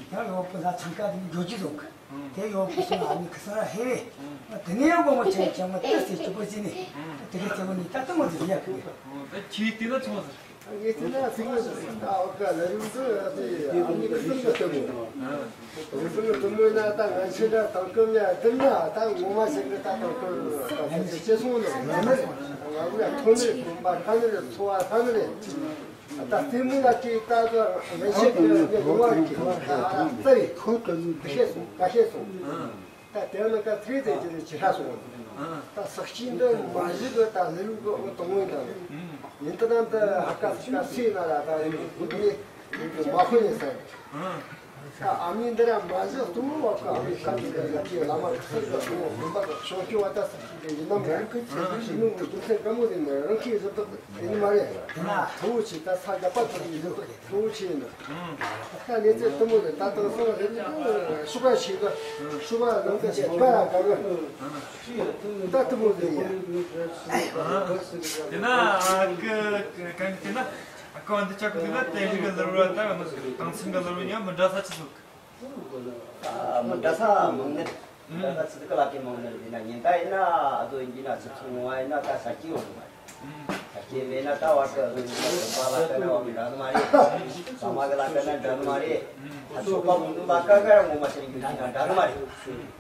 ཡང་ཡོད་པ་ལ་འཚང་ཁ་འདི་འགྱོ་རྒྱུ་ཟོ་གི། དེ་ཡོད་པ་སོང་ཨ་ནི་ཁི་སང་ར་ཧེ་བས་དེ་ནས་ཡང་སྒོར་མོ་ཆེ་ཆེ་མོ་དེ་སྲིད་སྐྱོང་པོ་ཟིན་ནས་དེ་རེད་དེ་བ་ནི་ད་ལྟ་མོ་འདི་ཡག་གི། ད་ཁྱེད་དེ་ལ་ཚོང་ཟེར། ངས་བལྟས་ན་ཚིག་ངོས་སུ་ཟིན་ད་འོ་ག་ལ་རིང་དུ་ཨ་ཙི་ཨ་མི་གི་སེམས་ལ་སྟོན་མོ། སེམས་ལ་སྟོན་མོ་ན་ད་ང་ཆེ་འདྲ་དང་ཀུན་ཡ་དེ་ན་ད་ངོ་མ་ཟེར་གི་ད་དང་ཀུན་ད་ཚེ་ཆེ་སོང་ནོ་ང་ནི་ང་ལ་ཐོན་ནི་གོམ་པ་ཐ་ནི་རེད། འཚོ་བ་ཐ་ནི་རེད། ད་སེམས་ལ་ཅིག་ད་ཚོ་ལེན་ཤེས་གི་ནི་ཡོང་བ་གི་ད་ཙི་རེད། ཁོ་ཀ་ཟིན་འདི་ཤེས་སོང་ད་ཤེས་སོང་། ད་དེ་ནི་ཀ་ཚིག་དེ་ཅི་ནི་ཅི་ཧྲ་སོང་། ད་ས་སྐྱིན་འདི་མ་གཞི་གི་ད་ལི་ལུ་གི་འོ་དང་བོ་ཡིན་ད། ཡིན་ད་ནང་ད་ཧ་ཀ་ས་ཀ་སི་ན་ལ་ད་ཡིན་ཡིན་ཡིན་མ་ཧོ་ཡིན་ས། ད་ཨ་མི་འདི་ར་མ་གཞི་གཏུམ་མོ་བ་ཀ་ཨ་མི་ཀ་ཅི་ཀ་ཡ་ཅི་བླ་མ་ཁ་ས་གི་གཏུམ་མོ་ཧོན་པ་གི་ཤོ་ཤོ་བ་ད་ས་སྐྱིན་འདི་ཡིན་ནམ་རང་གི་ཅི་ཞི་མི་གི་རྒྱུ་མཚན་ག་མོ་ཡིན་ན་རང་གི་གཟི་བདག་ཡིན་མ་རེད། ཐུ་བོ་ཆེ་ད་ས་རྒྱ་པ་ཐུ་བོ་ཆེ་ད། ཐུ་བོ་ཆེ་ཡིན་ན། ད་གནས་ཚུལ་དུ་མོ་ནི་ད་དང་སང་རེ་ནི་ཤུ་ག་ཞིག་གི་ཤུ་ག་ནང་གི་ཞིག་ག་ཡ་ག་གི་ད་དུ་མོ་ནི་ཡིན། དེ་ན་ཨ་ཀི་གང་དེ་ན་ཨ་ཀི་འདི་ཅག་གི་ན་དེ་རིགས་ལ་རུ་ད་དང་སང་གི་ལ་རུ་ཉམས་མི་འདྲ་ས་ཆི་ཟིག་མི་འདྲ་ས་མང་ནི། འདྲ་ས་ཆི་ཟིག་ག་ལ་ཀི་མང་ནི་རེད་ན་ཉིན་ད་ཡིན་ན་ཨ་དོ་ཡིན་ན་ཆི་ཚོ་ངོ་བ་ཡིན་ན་ད་ས་སྐྱི་ཡོང་ནི་མ་རེད། ད་སྐྱེས་མེད་ན་ད་བ་ཀི་ཨ་ཟུག་ཡིན་ན་ཟམ་པ་ལ་ཀ་ན་བ་ཀི་འདྲ་ནི་མ་རེད། ཟམ་པ་གི་ལ་ཀ་ན་འདྲ་ནི་མ་རེད། ད་ཚོགས་པ་མང་པོ་ལ་ཀ་ཀ་ར་ངོ་མ་ཤེས་རིགས་ཡོད་ན་འདྲ་ནི་མ་རེད།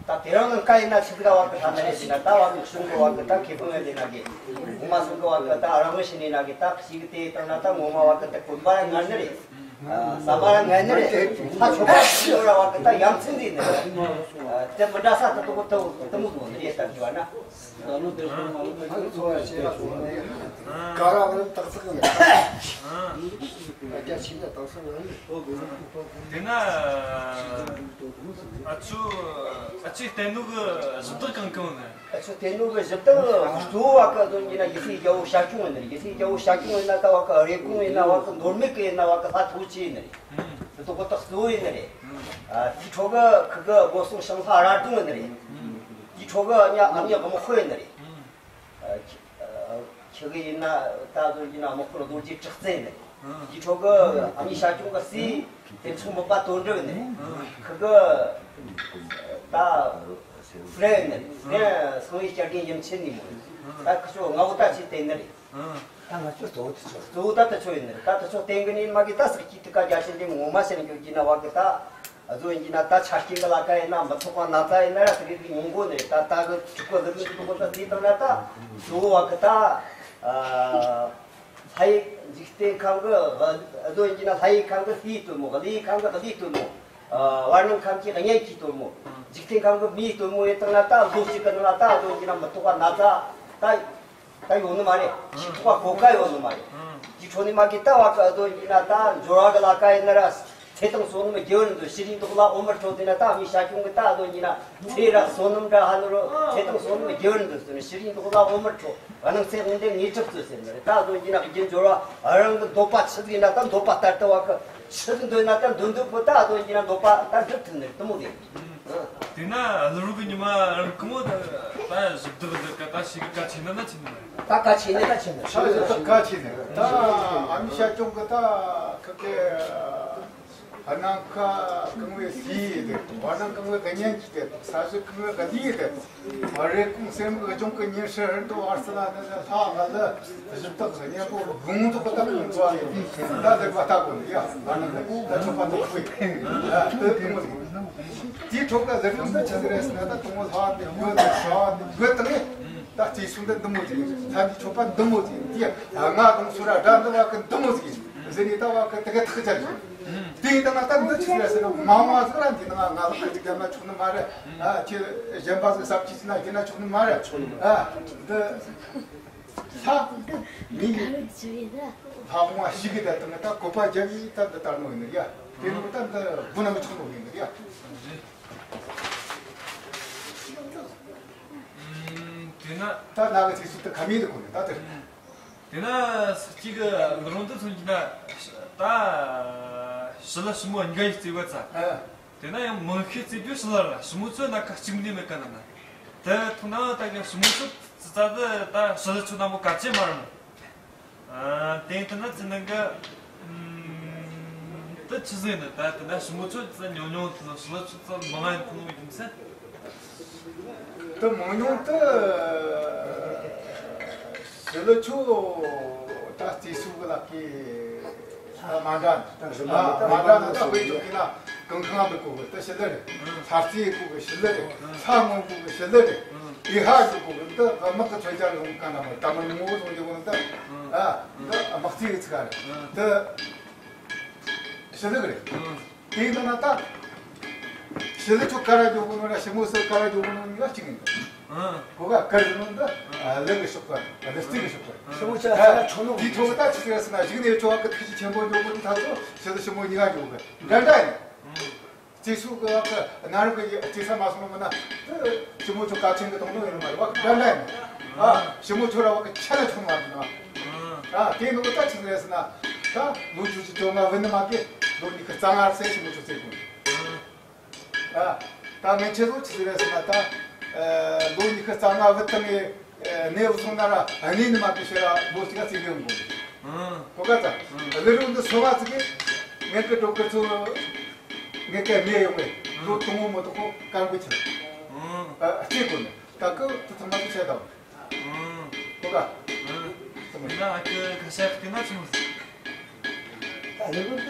ད་དེ་རང་ལ་ཀ་ཡིན་ན་ཆི་ཟིག་ག་བ་ཀི་ད་ནི་རེད་ཟེར་ན་ད་བ་ཀི་གཞུང་གི་བ་ཀི་ད་ཁེ་ཕན་ཡོད་ལེ་ན་གི། ངོ་མ་གཞུང་གི་བ་ཀི་ད་རང་ངོ་ཤེས་ནི་ན་གི་ད་ཞིག་གི་དེ་བཏང་ན་ད་ངོ་མ་བ་ཀི་ད་གོམ་པ་ལ་ངར་ནི་རེད། ཟམ་པ་ལ་ངར་ནི་རེད། ད་ཆོག་པ་ཞིག་ཡོད་ར་བ་ཀི་ད་ཡ་མཚན་འདི་ནི་རེད། དེ་མི་འདྲ་ས་ད་དུ་གོ་ད་དུ་མོ་དུ་ནི་རེད་ད་གི་བ་ན། ད་ལོ་དེ་སོང་ང་ལོ་ད་ཚོ་བ་ཆེ་ལ་སོང་ནས་ག་ར་བ་ནི་ཏག་ཏག་ནས་ཨ་རྒྱ་ཆེ་ན་ཏག་ས་ང་ནི་ཨོ་དགོས་ན་ཨོ་དེ་ན་ཨ་ཆུ་ཨ་ཆུ་བསྟན་ནོ་གི་གཞི་བདག་གང་གང་ནི། ཨ་ཆུ་བསྟན་ནོ་གི་གཞི་བདག་གཙོ་བོ་བ་ཀི་དོན་གྱི་ན་ཡེ་སྲིད་རྒྱལ་པོ་ཞབས་སྐྱོང་ཡིན་ནི་རེད། ཡེ་སྲིད་རྒྱལ་པོ་ཞབས་སྐྱོང་ཡིན་ན་ད་བ་ཀི་རེ་སྐོང་ཡིན་ན་བ་ཀི་མདོ་སྨད་ཀི་ཡིན་ན་བ་ཀི་ལྷ་ཐུགས་རྗེ་ཡིན་ནི་རེད། དེ་ཐོག་གི་ད་གཙོ་བོ་ཡིན་ནི་རེད། ཨ་དེའི་ཁྲོད་གི་ཁི་གི་སྒོ་སྲུང་ཞིང་ལྷ་ར་སྒྲུང་ཡིན་ནི་རེད། ཁྱོ་གི་ཨ་མྱེས་ཨ་མྱེས་དམག་དཔོན་ཡིན་ནི་རེད། ཨ་ཁྱེད་ཁྱེད་གི་ཡིན་ན་ད་གཟོད་ཡིན་ན་དམག་དཔོན་རྡོ་རྗེ་གྲགས་བཙན་ཡིན་ནི་རེད། དེ་ཁྱོ་གི་ཨ་མྱེས་ཞྭ་གྱོང་གི་སྲས་དེ་ཚོ་མི་པ་དོན་གྲུབ་ཡིན་ནི་རེད། ཁི་གི་ད་ཧྥ་རན་ཡིན་ནི་རེད། ཧྥ་རན་སངས་ཡིན་སྐྱ་རྒན་ཡུམ་ཆེན་ནི་མོ་ཡིན། ད་ཁི་ཆོ་ལྔ་བོ་ད་ཆི་དེ་ཡིན་ནི་རེད། ད་ང་ཚོ་གཙོ་བོ་དེ་ཆོ། གཙོ་བོ་ད་དེ་ཆོ་ཡིན་ནི་རེད། ད་དེ་ཆོ་བསྟེན་གི་ནི་མ་གི་ད་སྲིད་ཀྱི་ཐུགས་ཀ་རྒྱ་ཆེན་དེ་ངོ་མ་བཤད་ན་འགྱོ་གི་ན་བ་གི་ད། ཨ་ཟོ་ཡིན་གྱི་ན་ད་ཆ་རྐྱེན་གི་ལ་ཀ་ཡིན་ན་མི་ཐོགས་པ་ན་ཚ་ཡིན་ན་ར་ཟེར་གི་ཉུང་གོ་ནི་རེད། ད་ད་གི་ཕྲུ་གུ་ལི་ལི་གི་ལོག་ད་དེ་དང་ན་ད་གཙོ་བོ་བ་གི་ད། ཨ་ལྷ་ཡི་འཇིག་རྟེན་ཁམས་གི། ཨ་ཟོ་ཡིན་གྱི་ན་ལྷ་ཡི་ཁམས་གི་ལྷའི་སྟོན་མོ། ཀླུ་ཡི་ཁམས་གི་ཀླུའི་སྟོན་མོ། ཨ་བར་སྣང་ཁམས་ཀྱི་གཉན་གྱི་སྟོན་མོ། འཇིག་རྟེན་ཁམས་གི་མིའི་སྟོན་མོ་ཡིན་དང་ན་ད་ལོ་གཅིག་གི་ནང་ལ་ད་ཨ་ཟོ་ཡིན་གྱི་ན་མི་ཐོགས་པ་ན་ཚ་ད། ད་ཡོང་ནི་མ་རེད། ཤི་ཐོག་གོ་ཀ་ཡོང་ནི་མ་རེད། དེ་འཕྲོ་ནི་མ་གི་ད་བ་ཀ་ཨ་ཟོ་ཡིན་ན་ད་འབྱོར་བ་གི་ལ་ཀ་ཡིན་ན་ར་ཚེ་དང་བསོད་ནམས་རྒྱས་པར་འདོད། ཤི་རིའི་མདོག་ལ་འོ་མར་འཕྲོད་ཟེར་ན་ད་མི་ཤ་ཆུང་གི་ད་ཨ་ཟོ་ཡིན་ན་ཚེ་ར་བསོད་ནམས་འདྲ་ཧ་ནི་རོ། ཚེ་དང་བསོད་ནམས་རྒྱས་པར་འདོད་ཟེར་ན་ཤི་རིའི་མདོག་ལ་འོ་མར་འཕྲོད། ཨ་ནང་ཚེ་དབང་ལྡན་དངོས་གྲུབ་སྩོལ་ཟེར་ནི་རེད། ད་ཨ་ཟོ་ཡིན་ན་རྒྱུ་འབྱོར་བ་རང་གི་འདོད་པ་ཆི་ཟིག་ཡིན་ན་ད་འདོད་པ་ལྟར་དུ་བ་ཀ་ཆི་ཟིག་འདོད་ན་ད་འདོད་འདོད་པོ་ད་ཨ་ཟོ་ཡིན་ན་འདོད་པ་ད་འགྲུབ་ཐུབ་ནི་རེད། དེ་མོ་རེད། དེ་ན་ཀླུ་རིགས་གི་ཉི་མ་རང་གི་མོ་ད་ད་གཞི་བདག་འདི་ཀ་ད་ཞིག་ག་ཆེ་ན་ན་ཆེ་ན་མ་རེད། ད་ཀ་ཆེ་ནི་ད་ཆེ་ནི་ཤ་ཡོད་ད་ཀ་ཆེ་ནི་ད་ཨ་མི་ཤ་ཅུང་གི་ད་ཁ་ཀེ་ཨ་ནང་ཁ་གང་བའི་སི་ཡི་དེ་བ་ནང་གང་བའི་ག་ཉན་གྱི་དེ་ས་གཞི་གང་བའི་ག་ལི་ཡི་དེ་བ་རེ་ཀུང་སེམས་གི་ཅུང་གི་ཉེ་ཧྲི་ཧྲི་འདུག་ཨར་སི་ལ་ནི་ལྷ་ང་ལ། གཞི་བདག་གི་གཉེན་པོ་དགུང་ཐོག་གི་ད་གང་འགྲོ་བ་ཡིན། ད་ལེགས་པ་ལྟ་དགོས་ནི་ཡ། ང་ནི་ད་ཆོག་པ་འདུག་དགོས། ད་དེ་དེ་མོ་ཟིག་དེའི་ཁྲོད་ཀ་ལེགས་ལུགས་འདི་ཆི་ཟིག་རེད་ཟེར་ན། ད་དུང་ལྷ་འདི་ཡོད་ནི་ཤ་འདི་ཡོད་དང་ནི། ད་རྩིས་སུ་འདི་འདི་མོ་ཟིག་ཡིན། ད་འདི་ཆོག་པ་འདི་མོ་ཟིག་ཡིན། དེ་ང་དང་སུ་ར་དགྲ་འདི་བ་ཀི་འདི་མོ་ཟིག་ཡིན་ཟེར་ནི། ད་བ་ཀི་དེ་ག་ཐག་ཆད་ཡིན། དེ་ཡིན་ད་ང་ད་འདི་ཆི་ཟིག་རེད་ཟེར་ན། མ་མ་ཟིག་ར་འདི་ན་ང་ལག་ཅིག་རྒྱབ་ན་ཆོག་ནི་མ་རེད། ཨ་ཁྱེད་གཞན་པ་ཟིག་ཟབ་ཅིག་ཟིན་ན་ཁྱེད་ན་ཆོག་ནི་མ་རེད། ཨ་འདི། ལྷ། མི་ཡི། ལྷ་དབང་བ་ཞིག་གི་ད་དང་ད་བཀོད་པ་རྒྱབ་ཡི་ད་འདི་ལྟར་ནོ་ཡིན་ནི་ཡ། དེ་ནོ་ད་འདི་དགུ་ན་མི་ཆོག་ནོ་ཡིན་ནི་ཡ། དེ་ན། ད་ན་གི་ཚིགས་སུ་ད་ཁ་མི་འདི་གོ་ནི་ད་དེ། དེ་ན་ས་གཅིག་གི་ལོ་རུང་དུ་མཚོན་གྱི་ན། ད་ཞི་ལི་ཞི་མོ་གཉིས་ཀ་ཡི་བརྩེ་བ་ཙ། ཨ། དེ་ན་ཡང་མང་ཤས་བརྩེ་བའི་ཞི་ལི་ར་ཞི་མོ་ཚོ་ན་ཁ་གཅིག་འདི་མེད་ག་ན་ན། དེ་ཐུག་ན་ད་གི་ཞི་མོ་ཚོ་ཙི་ཙ་དེ་ད་ཞི་ལི་ཚོ་ན་མོ་ག་ཅེ་མ་ར་མོ། ཨ། དེ་ཡིན་ན་ཚེ་ནང་གི་ཨམ། དེ་ཆི་ཟིག་ཡིན་ན། ད་དེ་ན་ཞི་མོ་ཚོ་ཙི་ཉུང་ཉུང་དེ་ལ་ཞི་ལི་ཚོ་ཙི་མང་ང་ཡིན་ཁོ་ནོ་ཡིན་ཟེར། དེ་མང་ཉུང་དེ་ཞི་ལི་ཚོ་ད་རྩིས་སུ་གི་ལག་གི་ད་མ་འདྲ་ནི། ད་རི་མ་ཨ་མ་འདྲ་ནི་ད་དཔེ་འཇོག་གི་ན་གང་གང་མི་གོ་གི་ད་ཞི་ལི་རེད། ལྷ་རྩེ་གོ་གི་ཞི་ལི་རེད། ལྷ་ངོ་གོ་གི་ཞི་ལི་རེད། ཨེ་ཧ་གོ་གི་འདི་དམག་གི་མཚོན་ཆ་ཡོང་ག་ན་མ་ད་མི་ངོ་བོ་བཟུང་རྒྱུ་གོ་ནི་ད། ཨ་འདི་དམག་རྩེ་གི་ཚིག་རེད། འདི་ཞི་ལི་རེད། དེ་ཡིན་ན་ད་ཞི་ལི་ཚོ་ཀ་ར་འཇོག་གོ་ནོ་ར་ཞི་མོ་ཚོ་ཀ་ར་འཇོག་གོ་ནོ་གཉིས་ཀ་གཅིག་ཡིན། ཨ། གོ་ག་ཀར་ནོ་འདི་ཨ་ལི་གི་ཤོག་ག་ལི་རྩེ་གི་ཤོག་ག་ཞི་མོ་ཚོ་ཨ་ས་ལ་ཆོ་ནོ་དེའི་ཐོག་གི་ད་ཆི་ཟེར་ཟེར་ན། གཞུག་ནས་ཆོ་བ་གི་ཐུགས་རྗེ་ཆེན་པོ་འཇོག་གོ་ནོ་ད་ཚོ་ཞི་ལི་ཞི་མོ་གཉིས་ཀ་འཇོག་གི་འདྲ་འདྲ་ཡིན། རྩིས་སུ་གི་བ་གི་གནའ་རབས་གི་རྩིས་ས་མ་སོང་ནོ་མིན་ན། ཞི་མོ་ཚོ་ཀ་ཆེན་གི་གཏོང་ནོ་ཡིན་ནི་མ་རེད། བ་གི་འདྲ་འདྲ་ཡིན། ཨ། ཞི་མོ་ཚོ་ར་བ་གི་ཆ་ལ་ཆུང་བ་ཡིན་ན། ཨ། དེ་ནོ་ད་ཆི་ཟེར་ཟེར་ན། ད་ལོ་བཅུ་བཅུ་བཅོ་ལྔ་བུད་ནི་མ་གི་ལོ་ཉི་ཤུ་རྩ་ལྔ་ཚེ་ཞི་མོ་ཚོ་བརྩི་དགོས། ཨ། ད་ངན་ཆེ་ལོ་ཆི་ཟེར་ཟེར་ན། ད་ལོ་ཉི་ཤུ་རྩ་ལྔ་བུད་བཏང་ངེ་གནས་བུད་སོང་ན་ར་གནས་ནི་མ་གི་ཕྱིར་ར་ལོ་གཅིག་ག་བརྩི་གི་ཡོང་དགོས། གོ་ག་ད་ལི་རུ་འདི་སོ་བ་ཚིག་གི་ངན་གི་གྲོགས་གི་ཚོ། ངེད་ཀ་མེ་ཡོང་བས་ལོ་དུང་མོ་མོ་དུ་ཁོ་ཀར་འགོ་ཆེ། ཨ་ཅེ་གོ་ནི་ད་ཀི་དུ་ཐང་མ་དུ་ཆེ་དང་། གོ་ག་ད་ཨ་ཀི་ཁ་ཤས་ཀི་ན་ཆུང་། ད་ལེ་གོ་ད་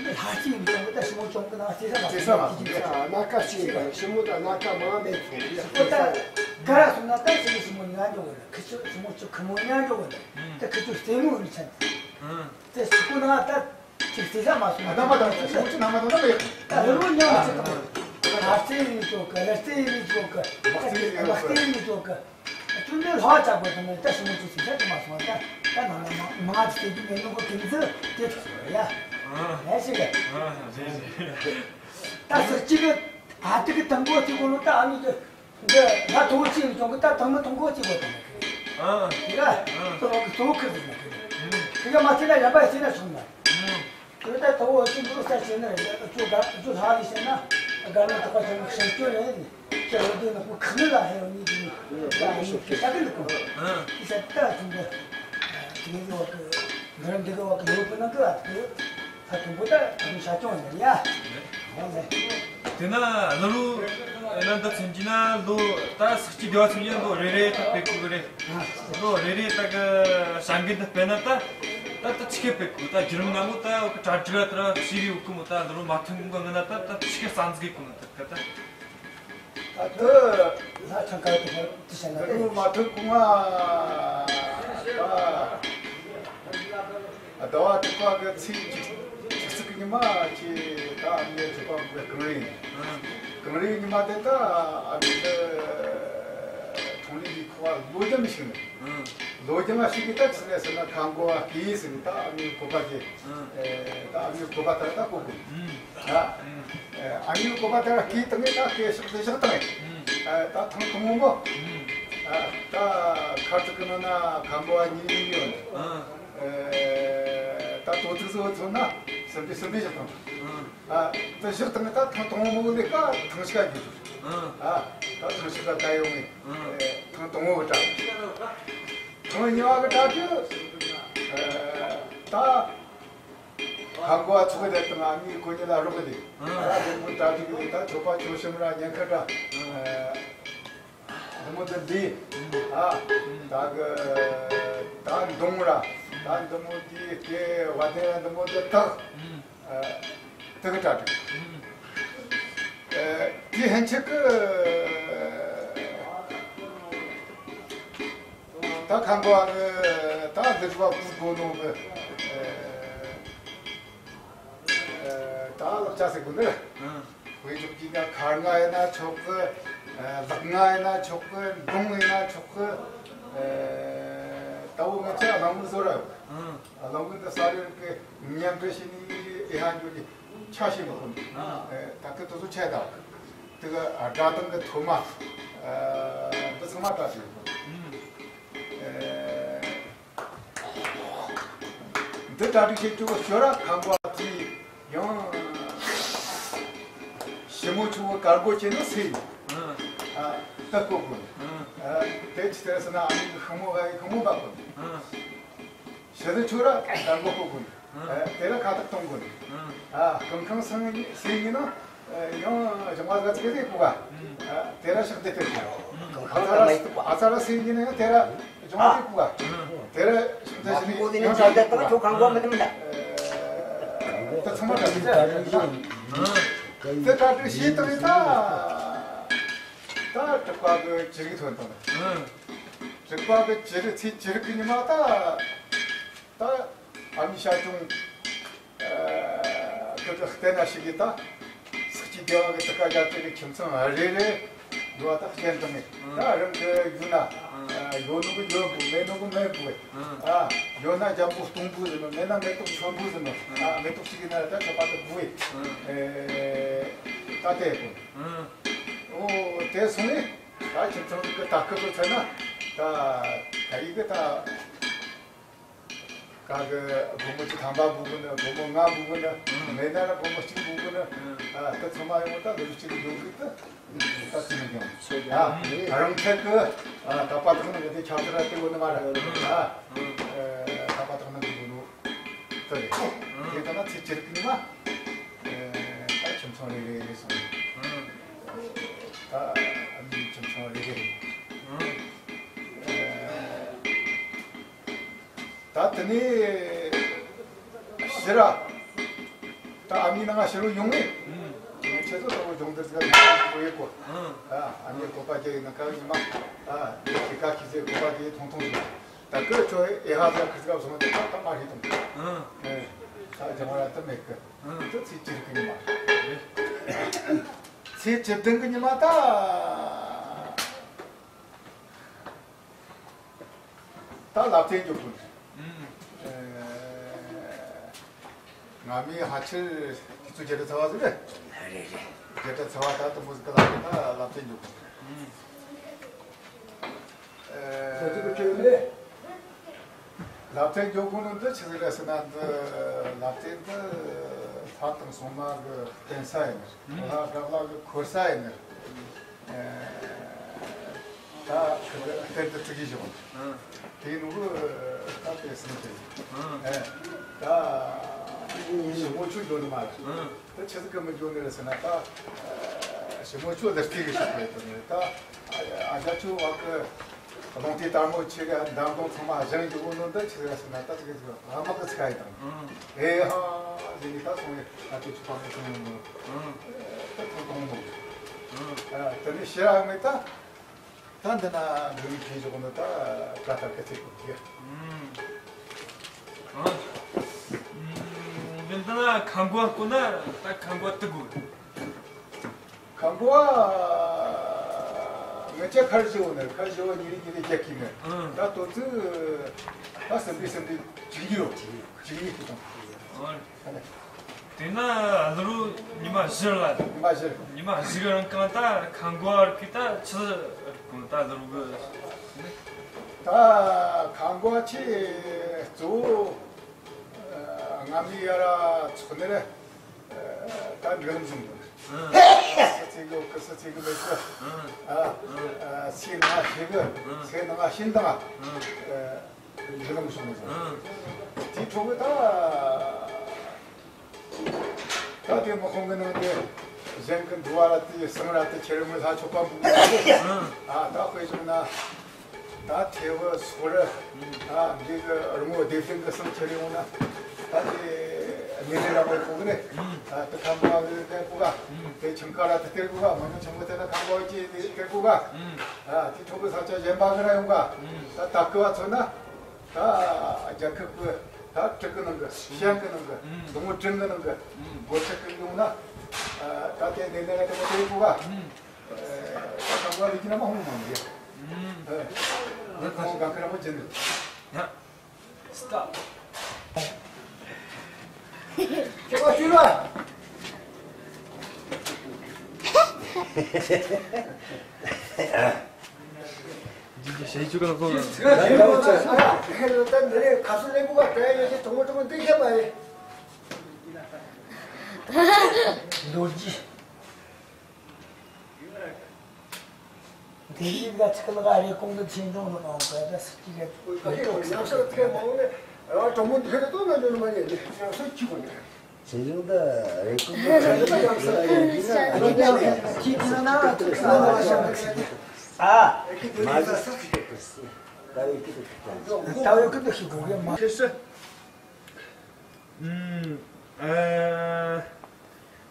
ལྷ་ཅི་ཡིན་པ་ད་ཞི་མོ་ཅོང་གི་ན་ཅེ་ས་མ་ཅེ་ས་མ་ཅེ་ས་ན་ཀ་ཅི་ཡིན་པ་ཞི་མོ་ད་ན་ཀ་མ་མེད་ཚོ་ཡིན་ས་ད་ག་ར་སོང་ན་ད་ཞི་མོ་ཞི་མོ་ཉ་འགྲོ་གི་ན་ཁི་ཆུ་ཞི་མོ་ཆུ་ཁི་མོ་ཉ་འགྲོ་གི་ན་ད་ཁི་ཆུ་རྩེ་མོ་ཡིན་ཆེན། དེ་སུ་གོ་ན་ད། ཅིག་རྩེ་ས་མ་སོང་ན། ནམ་མ་དང་ཞི་མོ་ཅི་ནམ་མ་དང་ནམ་མ་ཡོད། ད་ལོ་ཉམས་ཅི་དང་། ཨ་རྩེ་ཡིན་ཆོག་གི། ལ་རྩེ་ཡིན་ཆོག་གི། དམག་རྩེ་ཡིན་དམག་རྩེ་ཡིན་ཆོག་གི། ཅུང་ནས་ལྷ་བཅའ་དགོས་དང་ནི་ད་ཞི་མོ་ཅི་ཞིག་ཆ་ཅི་མ་སོང་ད། ད་ནང་ལ་མ་མ་ཅི་དེ་གི་ངན་ནོ་གི་དེ་ཚོ་དེ་ཚོ་ཡ། ཡ་ཞིག་གི། ད་སུ་གཅིག་གི་ཨ་ཏི་གི་དང་པོ་དེ་གོ་ལོ་ད་ཨ་ནི་གི། འདི་ང་ཐོག་ཅིག་ཡོང་གི་ད་ཐང་མི་ཐོང་གོ་ཅིག་གོ་ཐང་། ཨ། འདི་ག་ཨ། ཐོག་གི་ཐོག་ཁུར་ཟིན་ན་ཁུར། འདི་ག་མ་ཐེ་ན་རན་པ་ཡི་ན་སོང་ན། འདི་ད་ཐོག་ཅིག་འདུག་ས་ཆེ་ན་ཅོ་ག་ཅོ་ལྷ་ལི་ཤེ་ན། དགའ་ལོ་ཐོག་ཆེན་ཤེས་ཀྱི་རེད། ཁྱེད་རང་དེ་ནི་ཁོ་ཁ་ནི་ལ་ཧེ་ནི་དེ་ནི་ད་ནི་ཁྱེད་ལྟ་གི་འདུག་གོ། ཨ། ཁྱེད་ལྟ་ཐུང་གི་དེ་ནི་བ་གི་འདི་ར་འདི་གི་བ་གི་ཡོད་པ་ན་གི་བ་གི་ད་དུང་པོ་ད་ཁ་ནི་ཤ་ཅུང་ནི་ཡ། ཧོ་ལེ། དེ་ན་ལ་ལུ་ཨེ་ན་འདི་ཚུན་གྱི་ན་ལོ་ད་སག་གཅིག་བདེ་བ་ཚུན་གྱི་ལོ་རེ་རེ་ད་སྤེལ་དགོས་གི་རེད། ལོ་རེ་རེ་ད་གི་བྱ་འགུལ་འདི་སྤེལ་ན་ད་ད་ད་ཆི་གེ་སྤེལ་དགོས། ད་བརྒྱུད་རིམ་ན་མོ་ད་གྲ་སྒྲིག་ད་ར་ཤེས་རིག་གི་མོ་ད་ལ་ལུ་མ་ཐུན་གི་ན་ད་ད་ཆི་གེ་རྩ་འཛུགས་གི་ན་ད་ད་ད། ད་དུ་ལྷ་ཆང་ཁ་དུ་དུ་ཟེར་ན་དུ་མ་ཐུག་གོང་ང་ད་ཟླ་བ་དྲུག་པ་གི་ཚེས་བཅུ་གཅིག་གི་ཉི་མ་ཅི་ད་ཨ་མྱེས་ཚོ་པ་གི་གངས་རི་ཡིན། གངས་རིའི་ཉི་མ་དེ་ད་ཨ་མྱེས་དེ་ཁྲོང་ལི་ཡི་ཁོ་བ་ལོ་རྒྱུས་ནི་ཞིག་ནི། ལོ་རྒྱུས་ང་ཞིག་གི་ད་ཆི་ནས་ཟེར་ན་ཁ་མགོ་བ་སྐྱེས་ཟིན་ད་ཨ་མྱེས་བཀོད་པ་ཅི། ད་ཨ་མྱེས་བཀོད་པ་ལྟར་ད་བཀོད་དགོས། ཨ། ཨ་མྱེས་བཀོད་པ་ལྟར་སྐྱེས་བཏང་ངས་ད་སྐྱེས་ཤག་དེ་ཤག་བཏང་ངས། ད་ཐེངས་དང་པོ་མོ། ད་ཁར་ཙི་གི་ནང་ན་ཁ་མགོ་བ་གཉིས་ཡོད། ད་དོ་ཚིགས་སུ་ཚོ་ན་སུམ་པའི་སུམ་པའི་ཞིག་བཏང་། ད་ཞིག་བཏང་ངས་ད་ཐེངས་དང་པོ་མོ་ལས་ཀ་ཐེངས་ཤིག་ག་རྒྱུ། ད་ཐེངས་ཤིག་ག་ད་ཡོང་ངས། ཐེངས་དང་པོ་གི་གྲ། ཐེངས་གཉིས་པ་གི་གྲ་རྒྱུ། ད། ཁ་མགོ་བ་ཚོགས་རེད་དང་ཨ་མྱེས་ཁོ་གཉིས་ལ་རོགས་གི་ལས། ཨ་ར་དེ་མོ་གྲ་སྒྲིག་གི་ལས་ད་ཚོ་པ་ཆོ་ཤིམ་ར་ཉེན་ཁ་འདྲ། འདི་མོ་དེ་འདི། ཨ། ད་གི་ད་འདོང་ར། ད་འདི་མོ་དེ་སྐེ་བ་དེ་ར་འདི་མོ་དེ་དག། དེ་གི་གྲ་སྒྲིག་དེ་ཧན་ཆེ་གི། ད་ཁང་པ་ནི་ད་འདི་བ་ཀུ་དགོ་ནོ་གི། ད་ལག་ཆ་ཟེར་གོ་ནི། དཔེ་ཆོག་གི་ན་མཁར་རྔ་ཡིན་ན་ཆོག་གི། ལག་རྔ་ཡིན་ན་ཆོག་གི། མདུང་ཡིན་ན་ཆོག་གི། ད་བོ་ང་ཚོ་གླང་མི་བཟོ་ར་ཡོད། གླང་མི་འདི་ས་རེར་གི་མཉམ་འབྲེལ་བྱས་ནས་ཨེ་ཧ་འགྱོ་གི་ཆ་ཤེས་མི་ཁོ་ནི། ད་གི་དུ་སུ་ཆད་ད། དེ་གི་སྒྲ་གདངས་གི་མཐོ་དམའ། འདི་ཚང་མ་ད་དེ། འདི་གྲ་སྒྲིག་བྱེད་རྒྱུ་ཤོ་ར་ཁང་པ་དེ་ཡང་ཞི་མོ་ཆུ་བོ་དཀར་མགོ་ཅན་ནི་སེ་ཡིན། ཨ་ལྟ་གོ་དགོས། དེ་ཅི་ཟེར་ཟེར་ན་ཨ་མྱེས་ཤིང་མོ་བ་ཡི་ཤིང་མོ་འབབ་དགོས། ཞི་བདེ་ཆུ་ར་དཀར་མགོ་གོ་དགོས། དེ་ལ་ཁ་བཏགས་གཏོང་དགོས། ཨ་ཁང་ཁང་སང་སེ་ཡིན་ན། ཡང་ཞིང་བ་ག་ཚིག་དེ་གོ་ག་དེ་ར་ཤག་དེ་དེ་གོ་ཨ་ཚ་ར་ཨ་ཚ་ར་སེ་ཡིན་ན་དེ་ར་ཞིང་བ་དེ་གོ་ག་དེ་ར་ཤག་དེ་ཤག་དེ་ཡང་ཤག་དེ་གོ་ག་ད་ཚང་མ་ག་དེ་ད་དེ་ཤེས་དང་ད་ད་དྲུག་པ་གི་ཅི་རིགས་ཐོན་དང་དྲུག་པ་གི་ཅི་རིགས་ཚེ་ཅི་རིགས་གི་ཉི་མ་ད་ད། ཨ་མྱེས་ཤ་ཅུང་། ཨ་ཁོ་ཚོ་བལྟས་ན་ཞིག་གི་ད། སག་གཅིག་སྡེ་བ་གི་དུ་ཀ་རྒྱབ་ཀྱི་ཁྱིམ་ཚང་རེ་རེ་འགྲོ་བ་ད་སྤྱན་དྲངས་ནས་ད་རང་གི་ཡུལ་ན་ཡོད་ནོ་གི་ཡོད་དགོས། མེད་ནོ་གི་མེད་དགོས། ཨ་ཡོད་ན་འཇམ་པོ་སྟོང་པོ་ཟེར་ནོ། མེད་ན་མེ་ཏོག་ཆོན་པོ་ཟེར་ནོ། ཨ་མེ་ཏོག་གཅིག་ཡིན་ན་ད་ཆོ་པ་དེ་དགོས། ད་དེ་དགོས། ཨོ་དེ་སོང་ནས་ད་ཁྱིམ་ཚང་གི་ད་སྐུ་ཚོ་ཚད་ན་ད་ད་ཡིག་གི་ད། ག་གི་སྒོར་མོ་གཅིག་ཐམ་པ་འབུལ་གི་ནི། སྒོར་མོ་ལྔ་འབུལ་གི་ནི། མེད་ན་ར་སྒོར་མོ་གཅིག་འབུལ་གི་ནི། ཨ་དེ་ཚང་མ་ཡོང་ད་ལོ་གཅིག་གི་ཡོང་གི་ད་ད་ཚིག་མི་འགྱངས། ཨ་རང་ཐད་གི་ཨ་ད་པ་དག་ནི་གི་དེ་ཆ་ཚུར་ར་དེ་གོ་ནི་མ་ར། ཨ་ད་པ་དག་ནི་གི་གོ་ནོ་དེ་རེད། དེ་ད་ན་ཚེ་ཅི་རིགས་ནི་མ་ད་ཁྱིམ་ཚང་རེ་རེ་རེ་སོང་། ད་ཨ་མྱེས་ཁྱིམ་ཚང་རེ་རེ་རེད། ད་དེ་ནས་ཕྱིར་ར། ད་ཨ་མྱེས་ནང་ང་ཕྱིར་རུ་ཡོང་ངས། ཁྱེད་ཚོ་ད་བོ་སྦྱོང་བརྡར་ཟིག་ག་ཡོད་གོ། ཨ་མྱེས་བཀོད་པ་རྒྱག་ཡིན་ན་ག་ཡིན་མ། ཨ་ཡོད་ཀྱི་ག་ཁྱེད་ཚོས་བཀོད་པ་རྒྱག་ཡིན་ཐུང་ཐུང་ཟིག་ད་ཁོས་ཁྱོད་ཨེ་ཧ་ཟིག་ཁི་ཟིག་ག་སོང་ད་ད་མ་ཧྲི་ཐུང་། ཨ་ད་ཅང་ར་ད་མེད་གི། ད་ཚེ་ཅི་རིགས་གི་ཉི་མ། ཚེ་བཅུ་བདུན་གི་ཉི་མ་ད། ད་ལབ་ཙེ་འཇོག་དགོས། ཨ་ང་མི་ཧ་ཆེར་དུས་ཚོད་བརྒྱད་དྲུག་ཚ་བ་ཟིག་རེད། རེད་རེད། བརྒྱད་དྲུག་ཚ་བ་ད་དུ་མོ་ཟིག་ག་ལབ་ཙེ་ད་ལབ་ཙེ་འཇོག་དགོས། ཨ་ལབ་ཙེ་འཇོག་དགོས་ནི་འདི་ཆི་ཟིག་རེད་ཟེར་ན་འདི་ལབ་ཙེ་འདི། ལྷ་དང་སྲུང་མ་གི་རྟེན་ས་ཡིན་ནི། ལྷ་དགྲ་ལྷ་གི་འཁོར་ས་ཡིན་ནི། ཨེ། ད་ཁི་གི་རྟེན་དུ་བརྩི་གི་བཞག་ནི། དེའི་ནང་གི་ད་དེ་སྲིན་དེ། ཨེ། ད་ཞི་མོ་ཆོས་འགྲོ་ནི་མ་རེད། ད་ཆི་ཟིག་གི་མི་འགྲོ་ནི་རེད་ཟེར་ན། ད་ཞི་མོ་ཆོས་ལ་རྩིས་གི་ཞོག་པའི་དོན་རེད། ད་ཨ་རྒྱ་ཆོས་བ་གི། རླུང་རྟའི་དར་མོ་ཆེ་གི་འདམ་དོང་ཚང་མ་བཞེངས་ཡོད་ནོ་འདི་ཆི་ཟིག་ཟེར་ན། ད་ཅིག་ཅིག་ཨ་མ་གི་ཚིག་ཡིན་དང་། ཨེ་ཧ་ཟེར་ནི། ད་སོང་ངས་ད་དེ་ཆུ་ཕག་མོ་སོང་ཡོང་ནོ། ད་ཐོང་ཐོང་མོ། ཨ་དེ་ནས་ཕྱིར་ཨ་མས་ད། ད་འདི་ན་འགྲོ་མི་ཁྱེར་ཞོག་ནོ། ད་ཀ་ད་ཀ་ཚེ་གོ་གི། ཨ་འདི་ན་ཁ་མགོ་བ་བསྐོ་ན། ད་ཁ་མགོ་བ་དུ་དགོས། ཁ་མགོ་བ་ངེད་ཅག་ཁར་བཞི་བོ་ནི། ཁར་བཞི་བོ་ཉི་རེ་ཉི་རེ་རྒྱག་གི་ནི། ཨང་། ད་དོ་ཚིག་ད་སེམས་པའི་སེམས་པའི་བཅུ་གཉིས་རོ། བཅུ་གཉིས་ཀྱི་དང་། ཨང་། དེ་ན་ལུ་རུ་ཉི་མ་བཞི་ལ། ཉི་མ་བཞི། ཉི་མ་བཞི་གི་རིང་གང་ད་ཁ་མགོ་བ་གི་ད་ཆི་གོ་ད་ལུ་རུ་གི། ད་ཁ་མགོ་བ་ཆེ་གཙོ་བོ་ཨ་སྔ་མའི་ཡ་ར་ཚོགས་ནི་རེད། ད་འབྲུག་ལམ་བཟུང་དགོས། ཨང་། སི་ཚེ་གི་འོག་གི་སི་ཚེ་གི་མེད་གི། ཨང་། ཨ། ཨང་། ཨ། སི་ནང་ཞེ་གི། ཨང་། སི་ནང་ཤིན་དང་། ཨང་། ཨ། འབྲུག་ལམ་བཟུང་ནས་བཟུང་། ཨང་། དེའི་ཐོག་གི་ད། ད་དེ་དམག་དཔུང་གི་ནང་དེ་གཞན་གི་འདུལ་བ་ར་དེ་གསང་ར་དེ་ཁྱེར་མི་ལྷ་ཆོག་པ་འབུལ་གི། ཨང་། ཨ། ད་དཔེ་བཞག་ན། ད་ཐེ་བོ་སོག་རི། ཨ། འདི་གི་རི་མོ་སྡེ་བདུན་གི་གསང་ཁྱེར་ཡོང་ན། ད་དེ་གནས་ལས་ར་མོ་གོ་གི་རེད། ཨ། དེ་ཁ་མགོ་བ་གི་སྟེར་གོ་ག། དེ་ཆང་ཁ་ར་དེ་སྟེར་གོ་ག། མ་ནུ་ཆང་མོ་དེ་ན་ཁ་མགོ་བ་ཅི་དེ་སྟེར་གོ་ག། ཨ། དེ་ཐོག་གི་ས་ཆ་གཞན་པ་གི་ར་ཡོང་ག། ད་ད་སྐུ་བ་མཚོན་ན། ད་རྒྱལ་ཁབ་གི་ད་བྲག་གི་ནང་གི། ཤང་གི་ནང་གི། ལུང་བྲན་གི་ནང་གི། སྒོ་ཆག་གི་ཡོང་ན། ཨ། ད་དེ་གནས་ལས་ར་དེ་མོ་སྟེར་གོ་ག། ཨ། ད་ཁ་མགོ་བ་ལས་ཀྱི་ན་མ་ཧོང་མང་གི། ཨ། ད་ཁ་ཤི་ག་ཁ་ར་མོ་ཇི་ནི། ཡ། སྟ། ཁྱེད་པ་ཤུལ་བ། ཇི་ཇི་ཞེ་ཅུ་ག་ལ་ཁོ། ད་འདི་རེད། ཁ་སུ་ལེན་གོ་ག། ད་ཡོད་ཀྱི་དོ་མོ་དོ་མོ་འདི་ཁྱེད་པ་ཡིན། ལོ་རྒྱུས། དེ་ཡིག་ལ་ཚིག་ལ་རེ་གོང་དུ་ཆེན་ཆུང་ལ་གང་ག་ད་སྲིད་ཀྱི་རེད། ཡང་སྲིད་ཐེ་མང་ནས་རང་གྲོང་མོ་འདི་ཁ་ཏོ་ན་འདོན་མ་ཉན་ནས་ཡང་སྲིད་ཀྱི་གོ་ནས། ཆེན་ཆུང་ད་རེ་གོང་དུ་ཆེན་ཆུང་ད་ཡང་སྲིད་ཀྱི་ཀྱི་ཀྱི་ན་ན་ཚིག་ལ་བ་ཤ་ཨ་མ་ཟ་ས་ཀྱི་ཏོ་ཀི་སི་ད་ཡོད་ཀྱི་ཏོ་ཀི་ཏོ་ད་ཡོད་ཀྱི་ཏོ་ཤི་གོ་གི་མ། ཁེ་སི། ཨུམ། ཨ།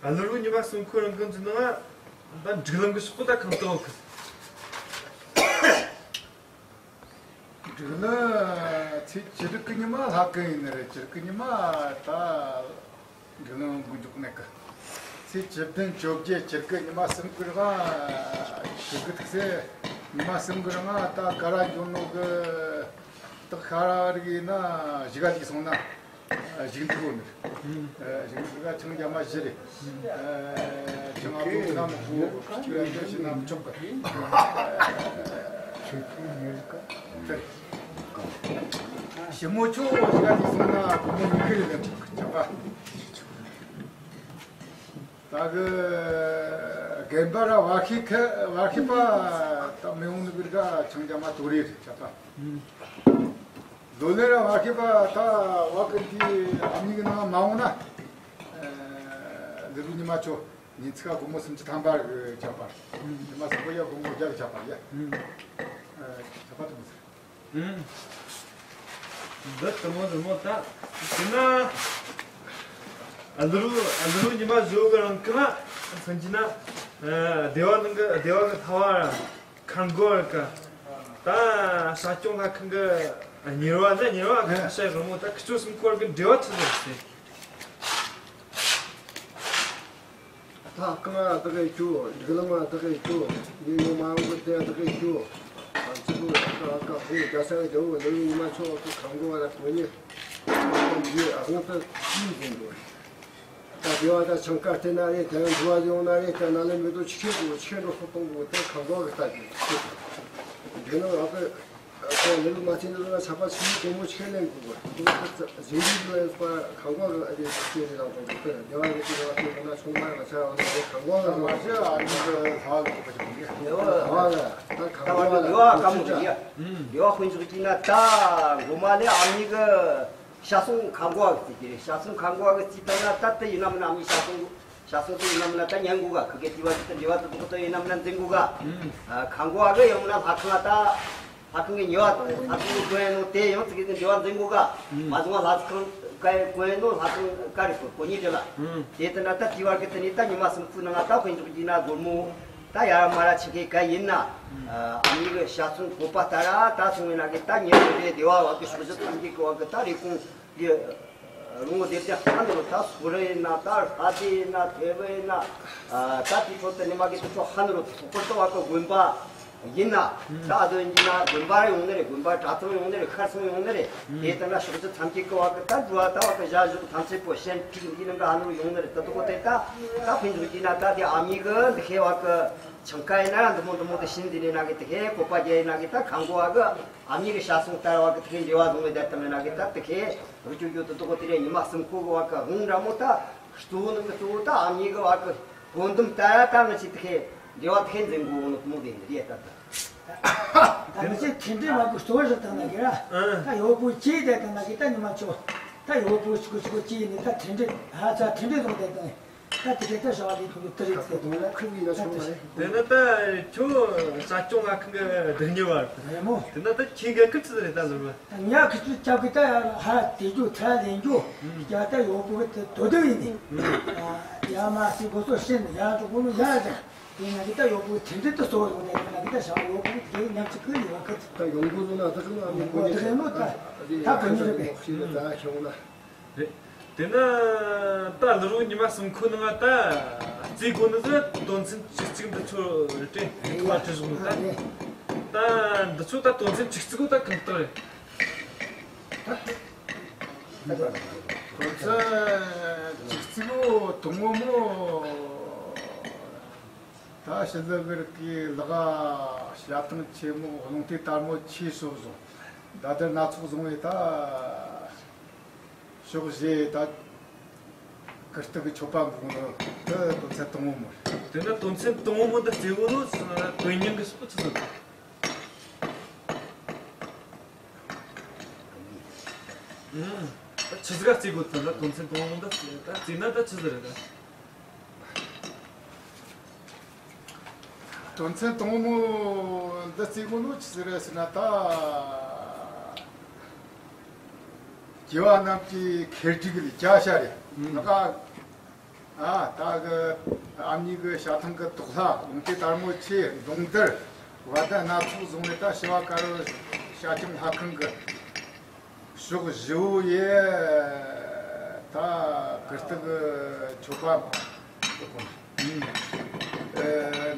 ཨ། ལུ་རུ་ཉི་མ་གསུམ་ཁོ་རང་གི་འཛིན་ནང་ད་སྒྲིག་ལམ་གི་ཕྱོགས་ད་གང་ལྟར་གི། སྒྲིག་ལམ་ཚེས་བཅུ་དྲུག་གི་ཉི་མ་ལྷག་གི་ཡིན་ནི་རེད། བཅུ་དྲུག་གི་ཉི་མ་ད་སྒྲིག་ལམ་འགོ་འཛུགས་ནི་གི། ཚེས་བཅུ་བདུན་བཅོ་བརྒྱད་བཅུ་དགུ་ཉི་མ་གསུམ་གི་རིང་བཅུ་དགུ་ཐུག་སེ་ཉི་མ་གསུམ་གི་རིང་ད་ག་ར་འགྱོ་ནོ་གི། སྟག་ཤ་ར་རིག་ཡིན་ན་གཞིས་ཀ་ལུས་སོང་ན། ཨ། གཞུག་འདི་གོ་ནི། ཨ། གཞུག་འདི་ག་ཆང་རྒྱ་མ་བཞི་རེད། ཨ། ཆང་ཨ་བོ་ན་མི་གོ། ཆུ་ཡ་ཡོད་ཤི་ན་མི་ཆོག་གི། ཆུ་ཆུ་ཉེར་ག། དེ་ཞི་མོ་ཆོས་གཞིས་ཀ་ལུས་སོང་ན་སྒོར་མོ་ཉི་ཁེ་རེ་ལེན་ཆོག་གི། ཆ་པ། ད་གི་རྒན་པ་ར་བར་ཤི་ཁ་བར་ཤི་པ་ད་མི་ཡོང་ནི་གི་ར་ཆང་རྒྱ་མ་དོ་རེ་རེད། ཆ་པ། ལོ་ལེ་ར་བར་ཤི་པ་ད་བ་གི་འདི་ཨ་མྱེས་གི་ནང་མ་འོང་ན། ཨ། ལི་རུ་ཉི་མ་ཆོ་ཉིན་ཚིག་ག་སྒོར་མོ་སུམ་ཅུ་ཐམ་པ་གི་ཆ་པ། ཉི་མ་གསུམ་པོ་ཡ་སྒོར་མོ་བརྒྱ་གི་ཆ་པ་ཡ། ཨ། ཆ་པ་དུ་མི་ཟེར། ཨུམ། འདི་དུ་མོ་དུ་མོ་ད། དེ་ན་ཨ་ལུ་རུ་ཨ་ལུ་རུ་ཉི་མ་བཞི་གི་རིང་གི་ན་སང་ཅི་ན། ཨ། སྡེ་བ་ནང་གི་སྡེ་བ་གི་ལྷ་བ་ར་ཁར་འགོ་བར་ག་ད་ས་སྐྱོང་ལྷ་ཁང་གི་གཉེར་བ་ན་གཉེར་བ་ཁ་ཤས་རི་མོ་ད་ཁི་ཆོ་གསུམ་སྐོར་གི་འབྲེལ་བ་ཆི་ཟིག་ཟེར། ལྷ་ཁང་ང་བདག་གི་རྒྱུ། སྒྲིག་ལམ་ང་བདག་གི་རྒྱུ། ཡུལ་ཡུལ་མ་འོངས་པའི་དེ་བདག་གི་རྒྱུ། ཨ་ཙི་གུ་ཨ་ཀ་ཨ་ཀ་ཧུ་རྒྱ་ས་གི་རྒྱལ་པོ་ལུ་ཉི་མ་ཆོ་གི་ཁང་གོ་བ་ལ་གོ་ཉེ། ཡུལ་ཨ་ཧོང་ཏི་ཡུལ་ཟིན་འགྲོ། ད་དེ་བ་ད་ཆང་ཀ་སྟེར་ན་རེད། དེ་འགྲོ་བ་ཡོང་ན་རེད། དེ་ན་ལས་མི་དོ་ཆི་ཁེ་གོ་ཆི་ཁེ་འགྲོ་སོ་གཏོང་གོ་དེ་ཁང་གོ་བ་གི་ལྟ་རྒྱུ། དེ་ནི་ཨ་ཀ་ཁོ་ལེ་ལུ་མ་ཆེན་ལུ་ན་ཆ་པ་ཆུ་གོ་མོ་ཆེ་ལེན་གོ་གོ། དུ་ཟིན་རིག་ལ་ཡོད་པ་ཁང་པ་གི་ཨ་ཅེ་ཆེ་རེ་ལ་གོ་གོ། དེ་བ་གི་ཅི་ར་ཁོ་ན་ཆུང་མ་ང་ཆ་བ་ན་ཁང་པ་གི་མ་ཆེ་ཨ་ནི་གི་ལྷ་གི་གོ་གོ། དེ་བ་ད་ཁང་པ་གི་ལ་དེ་བ་ཀ་མོ་གི་ཡ། དེ་བ་ཁོ་ཚོ་གི་ན་ད་གོ་མ་ལེ་ཨ་མི་གི་ཤ་སོང་ཁང་པ་གི་ཅི་རེ། ཤ་སོང་ཁང་པ་གི་ཅི་ད་ན་ད་དེ་ཡིན་ན་མིན་ན་ཨ་མི་ཤ་སོང་། ཤ་སོང་དེ་ཡིན་ན་མིན་ན་ད་ཉན་གོ་ག། ཁི་གེ་དེ་བ་ཅི་ད་དེ་བ་ད་དུ་གོ་ད་ཡིན་ན་མིན་ན་འཛིན་གོ་ག། ཁང་པ་གི་ཡང་མིན་ན་ལྷ་ཁང་ད། ལྷ་ཁང་གི་ཉེ་བ་དང་ལྷ་ཁང་གི་གོན་ནོ་དེ་ཡང་ཙི་གེ་ཙི་འབྲེལ་བ་འཛིན་གོ་ག། མ་བཟུང་བ་ལྷ་ཁང་གི་གོན་ནོ་ལྷ་ཁང་ག་རེ་གོ་གོ་ཉིད་དེ་ལ། དེ་ལྟ་ན་ད་དེ་བར་གི་དེ་ནི་ད་ཉི་མ་སུམ་ཅུ་ནང་ད་དཔེ་འཇོག་གི་ན་སྒོར་མོ་ད་ཡར་མར་ཆི་གེ་ག་ཡིན་ན། ཨ་མི་གི་ཤ་ཚུན་བོད་པ་ལྟར་ད་སོང་བའི་ན་གི་ད་ཉེ་བའི་སྡེ་བ་བ་གི་ཕྱོགས་བཞི་ཐམས་ཅད་གི་བ་གི་ད་རེ་སྐོང་གི། རོང་བོ་སྡེ་བརྒྱད་ཧ་ནུ་རུ་ད་སུ་རི་ཡིན་ན་ད་ཧ་དི་ཡིན་ན་ཐེ་བི་ཡིན་ན། ད་དེ་ཚོ་དེ་ནི་མ་གི་དེ་ཚོ་ཧ་ནུ་རུ་ཚོགས་པར་ད་བ་གི་དགོན་པ་ཡིན་ན། ད་ཨ་དོ་ཡིན་ན་དགོན་པ་རེ་ཡོང་ནི་རེད། དགོན་པ་གྲྭ་ཚང་ཡོང་ནི་རེད། ཤར་ཚང་ཡོང་ནི་རེད། དེ་ལྟ་ན་ཕྱོགས་བཞི་ཐམས་ཅད་གི་བ་གི་ད་འགྲོ་བ་ད་བ་གི་བཞག་བཞག་ཐམས་ཅད་པོ་ཤན་ཁྲིག་འདི་ནང་གི་ཧ་ནུ་རུ་ཡོང་ནི་རེད། ད་དུ་གོ་དེ་ད་ད་ཕན་ཚུན་གྱི་ན་ད་དེ་ཨ་མི་གི་འདི་ཁེ་བ་གི་ཆང་ཁ་ཡིན་ན་འདི་མོ་འདི་མོ་དེ་ཤིན་འདི་ནི་ན་གི་དེ་ཁེ་བོད་པ་རྒྱལ་ཡིན་ན་གི་ད་ཁང་གོ་བ་གི་ཨ་མི་གི་ཤ་སོང་ལྟར་བ་གི་དེ་ཁེ་འབྲེལ་བ་བཟུང་བའི་ད་ལྟ་མེད་ན་གི་ད་དེ་ཁེ། རུ་ཅོ་ཅོ་དུ་དུ་གོ་དེ་རེ་ཉི་མ་གསུམ་ཁོ་གི་བ་གི་ཧུང་འདྲ་མོ་ད། གཙོ་བོ་ནི་གི་གཙོ་བོ་ད་ཨ་མྱེས་གི་བ་གི་བཀོད་འདོམས་ལྟར་ད་ང་ཅི་དེ་ཁེ་འབྲེལ་བ་དེ་ཁེ་འཛིན་དགོས་ནོ་མོ་དེ་འདི་རེད་ད་ད། ད་ང་ཅི་མཐུན་སྒྲིལ་བ་གི་གཙོ་བོ་ཞིག་བཏང་ན་གི་ར། ད་ཡོ་པུ་ཅི་དེ་བཏང་ན་གི་ད་ཉི་མ་ཆོ། ད་ཡོ་པུ་ཆུ་གི་ཆུ་གི་ཅི་ནི་ད་མཐུན་སྒྲིལ་ཧ་ཚ་མཐུན་སྒྲིལ་བཟུང་དེ་བཏང་། ད་དེ་གེ་ད་བྱ་བ་ལས་ཐུབ་ལུགས་དེ་རེད་ཟེར། དུང་ལ་ཁུག་ཡིན་ན་ཆོག་མ་རེད། དེ་ན་ད་ཁྱོད་ས་སྐྱོང་ལྷ་ཁང་གི་སྡིག་ཉེས་བར་དུ། རེད་མོ། དེ་ན་ད་ཁྱེད་འགན་ཁུར་ཆི་ཟིག་རེད་ད་ཟེར་བ། ད་ཉ་ཁི་ཚུ་ཅག་གི་ད་ཡ་ཧ་དེ་རྒྱུ་ཚ་ལེན་རྒྱུ། ཡ་ད་ཡོ་པུ་གི་དེ་དོ་དོ་ཡིན་ནི། ཡ་མ་སི་གོ་སོ་ཤིན་ཡ་འགྲོ་གོ་ནོ་ཡ་ཅང་། དེ་ན་གི་ད་ཡོ་པུ་གི་མཐུན་སྒྲིལ་དུ་གཙོ་བོ་ཡོང་ནས་དེ་ན་གི་ད་བྱ་བ་ཡོ་པུ་གི་དེ་ཉམས་ཅིག་གི་ཡོང་གི། ད་ཡོང་གོ་ནོ་ན་ད་གི་ན་ཡོང་གོ་དེ་ནོ་ད་ད་གོ་ནི་རེད་པས། ད་ཤོང་ན། རེད། དེ་ན་ད་ལི་རུ་ཉི་མ་གསུམ་ཁོ་ནང་ད་རྩིས་དགོས་ནི་ཟིག་དོན་ཚན་བཅུ་གཅིག་འདི་ཚོ་རེད་དྲན་ཁ་བྲིས་བཞག་ནི་ད། ད་འདི་ཚོ་ད་དོན་ཚན་བཅུ་གཅིག་གོ་ད་གང་དག་རེད། དོན་ཚན་བཅུ་གཅིག་གོ་དང་པོ་མོ། ད་ཕྱི་ཟླ་བར་གི་ལག་བྱ་ཐང་ཆེན་མོ་རླུང་རྟའི་དར་མོ་ཆེ་སོགས་བཟུང་། ད་དེར་སྣ་ཚོགས་བཟུང་བའི་ད། ཕྱོགས་བཞི་ད་ཀིརྟི་གི་མཆོད་པ་འབུལ་ནོ་དེ་དོན་ཚན་དང་པོ་མོ་རེད། དེ་ན་དོན་ཚན་དང་པོ་མོ་འདི་རྩིས་གོ་ནོ་དོན་སྙིང་གི་སོགས་ཆི་ཟིག་ཨང་། ཆི་ཟིག་ག་རྩིས་དགོས་ཚུལ་ལ་དོན་ཚན་དང་པོ་མོ་འདི་ད་རྩིས་ན་ད་ཆི་ཟིག་རེད་ད། དོན་ཚན་དང་པོ་མོ་འདི་རྩིས་གོ་ནོ་ཆི་ཟིག་རེད་ཟེར་ན་ད། སྐྱེ་བ་རྣམས་ཀྱི་ཁེ་སྒྲིག་ལས་བྱ་བྱ་རེད། ཨང་། ང་ཨ་ད་གི་ཨ་མྱེས་གི་ཞྭ་ཐང་གི་དོག་ལྷ་ལུང་དེ་དར་མོ་ཆེ་མདུང་དར་བ་དན་སྣ་ཚོགས་བཟུང་བའི་ད་ཞི་བ་དཀར་པོ་ཤ་སྐྱོང་ལྷ་ཁང་གི་ཕྱོགས་བཞི་བོ་ཡི་ད་ཀིརྟི་གི་མཆོད་པ། ཨ་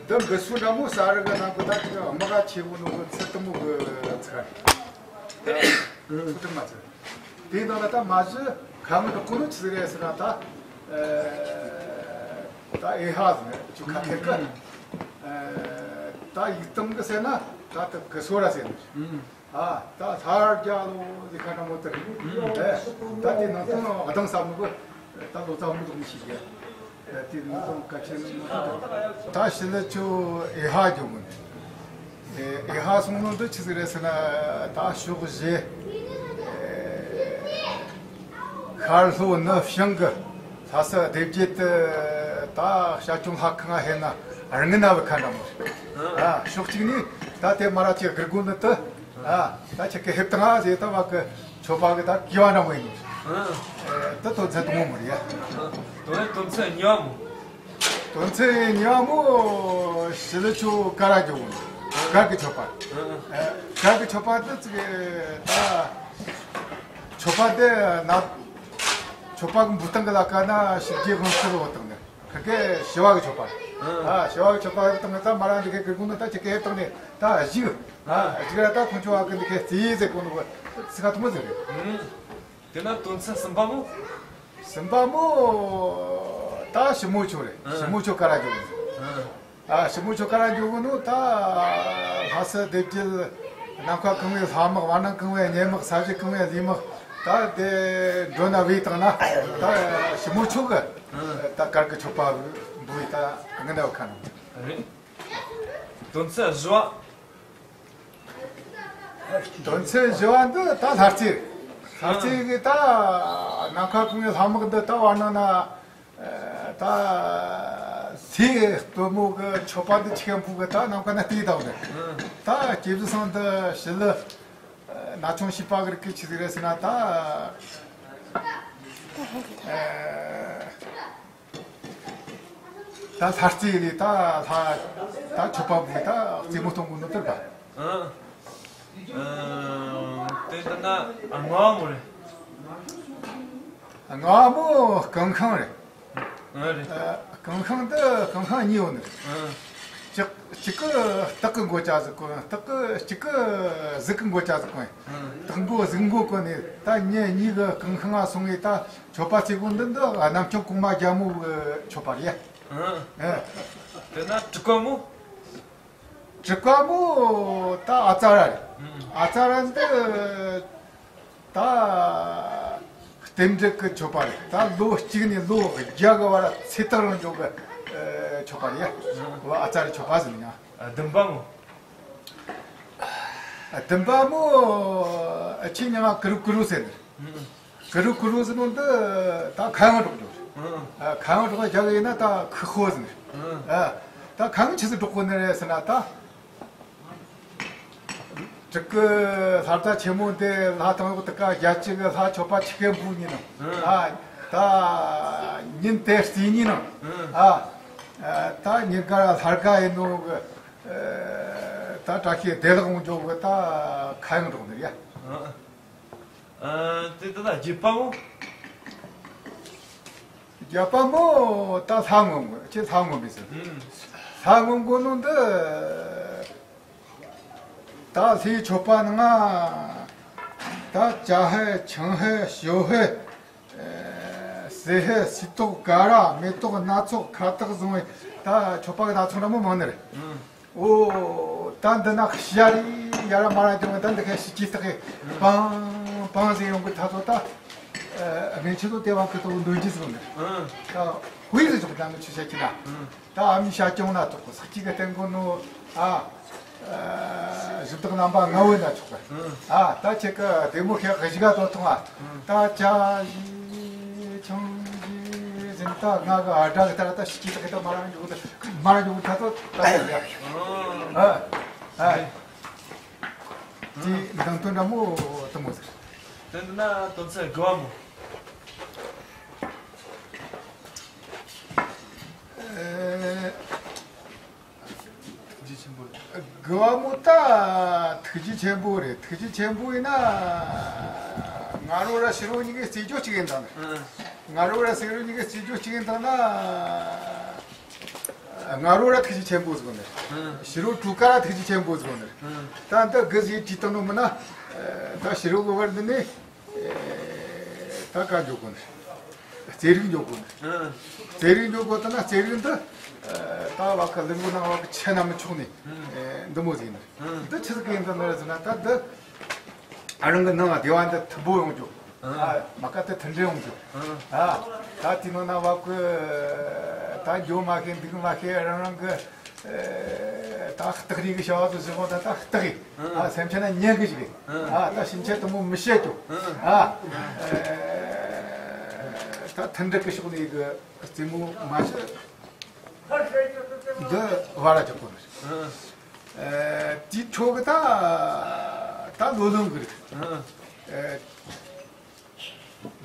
འདི་འབུལ་སྲོལ་འདྲ་མོ་ས་རི་གི་ནང་གི་ད་ཅིག་དམག་ཆེ་བོ་ནོ་གི་ཚུལ་དུ་མོ་གི་ཚིག་རེད། ཚུལ་དུ་མ་ཚིག་དེའི་ནང་ལ་ད་མ་གཞི་ཁ་ངོ་འདི་གོ་ནོ་ཆི་ཟིག་རེད་ཟེར་ན་ད། ཨ་ད་ཨེ་ཧ་ཟེར་ནས་ཅིག་ཁ་ཁེར་གི། ཨ་ད་ཡིག་དང་གི་ཟེར་ན་ད་ད་གི་སོ་ར་ཟེར་ནས། ཨ་ད་ལྷ་རྒྱལ་ལོ་ཟེར་ཁ་འདྲ་མོ་དེ་རེད། ཨེ་ད་དེ་ནང་དོན་ཨ་དང་ས་མོ་གི་ད་ལོ་ཙཱ་མོ་དུ་མི་ཤེས་གི། ད་དེ་ནང་དོན་གལ་ཆེན་མོ་དེ་རེད། ད་ཕྱི་ལ་ཆུ་ཨེ་ཧ་འགྱོ་གི་ནི། ཨེ་ཧ་སོང་ནོ་འདི་ཆི་ཟིག་རེད་ཟེར་ན། ད་ཕྱོགས་བཞི། ཤར་ལྷོ་ནུབ་བྱང་གི་ལྷ་ས་སྡེ་བརྒྱད་དུ་ད་ཞྭ་ཅུང་ལྷ་ཁང་ང་ཧེ་ན་རིང་ན་བུ་ཁ་འདྲ་མོ་རེད། ཨ་ཕྱོགས་གཅིག་ནས་ད་དེ་མ་ར་ཅིག་སྒུར་དགོས་ནི་དུ། ཨ་ད་ཆི་གི་ཧེབ་དང་ཨ་ཟེར་ད་བ་གི་མཆོད་པ་གི་ད་གི་བ་འདྲ་མོ་ཡིན་ནོ། ད་དོན་ཚན་དང་པོ་མོ་རེད་ཡ། དོན་དོན་ཚན་གཉིས་པ་མོ། དོན་ཚན་གཉིས་པ་མོ་ཞི་ལི་ཆུ་ཀ་ར་འགྱོ་གི་གར་གི་མཆོད་པ། ཨ་གར་གི་མཆོད་པ་འདི་ཙི་གི་ད་མཆོད་པ་འདི་ན་མཆོད་པ་གི་འབུལ་སྟངས་གི་ལ་ཀ་ན་ཞི་རྒྱས་དབང་ཕྱུག་གི་འོ་དང་ནི་ཁ་གི་ཞི་བ་གི་མཆོད་པ། ཨ་ཞི་བ་གི་མཆོད་པ་དང་ད་མ་ར་འདི་གི་གི་གུང་ནི་ད་ཅི་གི་དང་ནི་ད་བཞུགས། ཨ་ཅི་གི་ར་ད་ཁོང་ཆུ་བ་གི་འདི་གི་རྩིས་ཟེར་གོ་ནི་གི་ཚིག་ཁ་ཐུང་མོ་ཟེར་རེད། དེ་ན་དོན་ཚན་གསུམ་པ་མོ། གསུམ་པ་མོ། ད་ཞི་མོ་ཆུ་རེད། ཨ་ཞི་མོ་ཆུ་ཀ་ར་འགྱོ་གི། ཨ་ཨ་ཞི་མོ་ཆུ་ཀ་ར་འགྱོ་གི་ནོ་ད་ལྷ་ས་སྡེ་བརྒྱད་ ནམ་མཁའ་གང་བའི་ལྷ་དམག། བར་སྣང་གང་བའི་གཉན་དམག། ས་གཞི་གང་བའི་ལུས་དམག། ད་དེ་མགྲོན་ན་བོས་བཏང་ན། ད་ཞི་མོ་མཆོག་གི་ད་གར་གི་མཆོད་པ་འབུལ་བའི་ད་ངི་འདྲ་བ་ཁ་ནང་། རེད། དོན་ཚན་བཞི་བ། དོན་ཚན་བཞི་བ་འདི་ད་ལྷ་རྩེ་རེད། ལྷ་རྩེ་གི་ད་ནམ་མཁའ་གང་བའི་ལྷ་དམག་འདི་ད་བར་སྣང་ན། ད་ལྷའི་སྟོན་མོ་གི་མཆོད་པ་འདི་ཆེན་པོ་གི་ད་ནམ་མཁའ་ན་བསྟོད་བཏང་ནས། ད་སྐྱེས་བུ་སང་འདི་ཞི་ལི་ན་ཆུང་བྱིས་པ་གི་རིགས་ཀྱི་ཆི་ཟིག་རེད་ཟེར་ན། ད་ད་ལྷ་རྩེ་ལས་ད་ལྷ་ད་མཆོད་པ་འབུལ་ད་རྩེ་མོ་གཏོང་གི་ནོ་དེ་རེད་པ། ཨང་། ཨང་། དེ་ལྟ་ན་ལྔ་བ་མོ་རེད། ལྔ་བ་མོ་ཀང་ཤང་རེད། ཨང་། རེད། ཨ། ཀང་ཤང་འདི་ཀང་ཤང་གཉིས་ཡོད་ནི་རེད། ཨང་། གཅིག་གཅིག་གི་སྟག་གི་མགོ་ཅག་ཟིག་གོན། སྟག་གི་གཅིག་གི་གཟིག་གི་མགོ་ཅག་ཟིག་གོན། ཨང་། སྟག་མགོ་གཟིག་མགོ་གོན་ནས་ད་ཉིན་གཉིས་གི་ཀང་ཤང་ང་སོང་ངས་ད་མཆོད་པ་རྩེ་གོ་འདི་འདི་གནམ་ལྕམ་གོང་མ་རྒྱལ་མོ་གི་མཆོད་པ་རེད། ཨང་། ཨེ། དེ་ན་དྲུག་པ་མོ། དྲུག་པ་མོ་ད་ཨ་ཙ་ར་རེད། ཨང་། ཨ་ཙ་ར་འདི་ད་རྟེན་འབྲེལ་གི་མཆོད་པ་རེད། ད་ལོ་གཅིག་ནས་ལོ་བརྒྱ་གི་བར་ཚེ་ཐག་རིང་འཇོག་གི་ཨ་མཆོད་པ་རེད། ཨ་ཙ་རའི་མཆོད་པ་ཟེར་ནི་ཡང་། ཨ། བདུན་པ་མོ། ཨ། བདུན་པ་མོ་ཨ་ཆི་ཉི་མ་ཀུ་རུ་ཀུ་རུ་ཟེར་ནི། ཨང་། ཀུ་རུ་ཀུ་རུ་ཟེར་ནོ་འདི་ད་ཁ་གཡང་སྒྲོག་རྒྱུ་རེད། ཨང་། ཨ། ཁ་གཡང་སྒྲོག་རྒྱག་གི་ཡིན་ན་ད་ཁུ་ཧོ་ཟེར་ནི་རེད། ཨང་། ཨ། ད་ཁ་གཡང་ཆི་ཟིག་སྒྲོག་གོ་ནི་རེད་ཟེར་ན་ད། དྲུག་གི་ལྷ་བརྡ་ཆེན་མོ་འདི་ལྷ་དང་འོག་ཏུ་ཀ་རྒྱལ་སྤྱི་གི་ལྷ་མཆོད་པ་ཆི་གེ་འབུལ་ཉིན་ནང་། ཨང་། ཨ། ད་ཉིན་དེ་རྩིས་ཉིན་ནང་། ཨང་། ཨ། ཨ། ད་ཉིན་དཀར་ལྷར་དགའ་ཡིན་ནོ་གི། ཨ། ད་བཀྲ་ཤིས་བདེ་ལེགས་འོང་རྒྱུ་གི་ད་ཁ་གཡང་སྒྲོག་ནི་རེད་ཡ། ཨང་། ཨ། དེ་ད་ད་བརྒྱད་པ་མོ། བརྒྱད་པ་མོ་ད་ལྷ་ངོམ་གི། ཁྱེད་ལྷ་ངོམ་པས་ཟེར། ཨང་། ལྷ་ངོམ་གོ་ནོ་འདི་ད་ལྷའི་མཆོད་པ་ནང་ང་ད་ཅ་ཧེ་ཆང་ཧེ་ཞོ་ཧེ། ཨ། སེ་ཧེ། སིལ་ཏོག་ག་ར། མེ་ཏོག་སྣ་ཚོགས་ཁ་བཏགས་བཟུང་བའི་ད་མཆོད་པ་གི་སྣ་ཚོགས་འདྲ་མོ་མང་ནི་རེད། ཨང་། འོ། ད་འདི་ན་ཞ་རེ་ཡ་ར་མ་ར་དེ་མོ་ད་འདི་ཁ་ཤི་ཅི་སྟག་གི་ཨང་། པང་པང་ཟིག་ཡོང་གི་ད་ཚོ་ད། ཨ། ངན་ཆེ་ཚོ་དེ་བང་གི་ཏོ་འདོན་གྱི་ཟིག་ནི། ཨང་། ད་ཧུའི་ཟིག་ཆོག་ད་ངི་ཆུ་ཤ་ཁྱི་ན། ཨང་། ད་ཨ་མྱེས་ཤ་ཅོང་ན་ཐོག་གི་ས་གཅིག་གི་སྟེང་གོ་ནོ། ཨ། ཨ། གཞི་བདག་རྣམ་པ་ལྔ་བོ་ན་ཆོག་གི། ཨང་། ཨ། ད་ཁྱེད་ཀྱི་བདེ་མོ་ཤེས་གི་གཞི་ག་དོ་ཐོང་ཨ། ཨང་། ད་ཅ་ཞི་ཆང་ཞི་ཟིན་ད་ང་གི་ཨ་དྲག་གི་ད་ད་ཤི་ཅི་ད་གི་ད་མ་ར་འཇུག་ད་མ་ར་འཇུག་ད་དོ་ད་ཡ། ཨང་། ཨ། ཨ། དེ་མདང་དོན་འདྲ་མོ་དུ་མོ་ཟེར། དེ་ན་དོན་ཚན་དགུ་བ་མོ། ཨེ། ཐུགས་རྗེ་ཆེན་པོ་རེད། དགུ་བ་མོ་ད་ཐུགས་རྗེ་ཆེན་པོ་རེད། ཐུགས་རྗེ་ཆེན་པོ་ཡིན་ན། ང་རོ་ར་ཕྱི་རོ་གཉིས་ཀའི་རྩེ་རྒྱོ་གཅིག་ཡིན་དང་ནི། ཨང་། ང་རོ་ར་ཕྱི་རོ་གཉིས་ཀའི་རྩེ་རྒྱོ་གཅིག་ཡིན་དང་ན། ང་རོ་ར་ཐུགས་རྗེ་ཆེན་པོ་ཟིག་ནི། ཨང་། ཕྱི་རོ་དྲུག་ཀ་ར་ཐུགས་རྗེ་ཆེན་པོ་ཟིག་ནི། ཨང་། ད་འདི་གི་ཟིག་བྲིས་བཏང་ནོ་མིན་ན། ད་ཕྱི་རོ་གི་བར་འདི་ནི། ད་ག་འཇོག་གོ་ནི། རྩེ་རིགས་འཇོག་གོ་ནི། ཨང་། རྩེ་རིགས་འཇོག་གོ་ད་ན་རྩེ་རིགས་འདི། ད་བ་ཀ་ལུང་གི་ནང་བ་ཀ་ཆེ་ན་མི་ཆོག་ནི། ཨང་། འདི་མོ་ཟིག་ནི། ཨང་། འདི་ཆི་ཟིག་ཡིན་ད་ནི་ཟེར་ན་ད་འདི། ཨ་རང་གི་ནང་བདེ་བ་འདི་མཐུན་པོ་ཡོང་རྒྱུ། ཨང་། ཨ། མ་ཀ་དེ་མཐུན་སྒྲིལ་ཡོང་རྒྱུ། ཨང་། ཨ། ད་དེ་ནང་ན་བབ་གི་ད་འགྱོ་མ་ཤེས་འདུག་མ་ཤེས་རང་རང་གི། ཨེ། ད་སྟག་རིགས་གི་བྱ་བ་དུ་བཟོས་གོ་ད་ད་སྟག་གི། ཨང་། ཨ། སེམས་ཅན་ན་ཉན་གི་ཞིག་གི། ཨང་། ཨ། ད་སེམས་ཅན་དུ་མོ་མི་བཤད་རྒྱུ། ཨང་། ཨ། ཨེ། ད་མཐུན་སྒྲིལ་གི་ཕྱོགས་ནས་གི་རྩེ་མོ་མ་བྱེད། འདི་བ་ར་ཅག་གོ་ནི། ཨང་། ཨེ། དེའི་འཕྲོ་གི་ད་ད་ལོ་ལོན་གི་རིགས། ཨང་། ཨེ།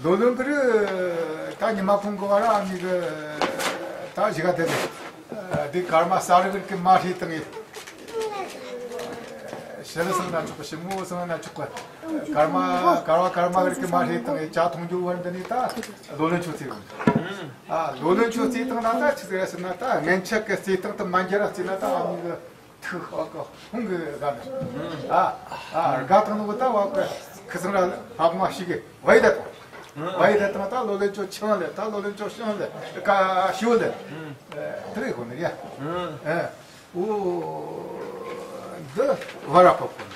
ལོ་ལོན་གི་རིགས་ད་ཉི་མ་ཁོང་གི་བ་ར་ཨ་མི་གི་ད་གཞི་ག་དེ་རེད། ཨེ། དེ་སྐར་མ་གསར་རི་གི་མ་ཧྲི་བཏང་ངེ། ཤེལ་སང་ན་ཆོག་གི། ཞིབ་མོ་སང་ན་ཆོག་གི། སྐར་མ་སྐར་བ་སྐར་མ་གི་རིགས་མ་ཧྲི་བཏང་ངེ་ཇ་འཐུང་རྒྱུ་བར་འདི་ནི་ད་ལོ་ལོན་ཆོ་རྩེ་གི། ཨ། ལོ་ལོན་ཆོ་རྩེ་བཏང་ན་ད་ཆི་ཟེར་ཟེར་ན་ད་ངན་ཆད་གི་རྩེ་སྟངས་དུ་མ་འགྱུར་ར་རྩེ་ན་ད་ཨ་མི་གི་ཐུགས་ཨོ་ཀོ་ཧུང་གི་དགའ་ནི། ཨ། ཨ། དགའ་བཏང་ནོ་གི་ད་བ་ཀ་ཁི་ཚང་ར་ཕ་མ་ཞིག་གི་བའི་ད་དང་། བའི་ད་དང་ད་ལོ་ལོན་ཆོ་ཆང་ལེ། ད་ལོ་ལོན་ཆོ་ཤང་ལེ། ཀ་ཤིའུ་ལེ། ཨེ། དེ་རེད་གོ་ནི་ཡ། ཨེ། འོ། འདི་བ་ར་ཕོ་གོ་ནི།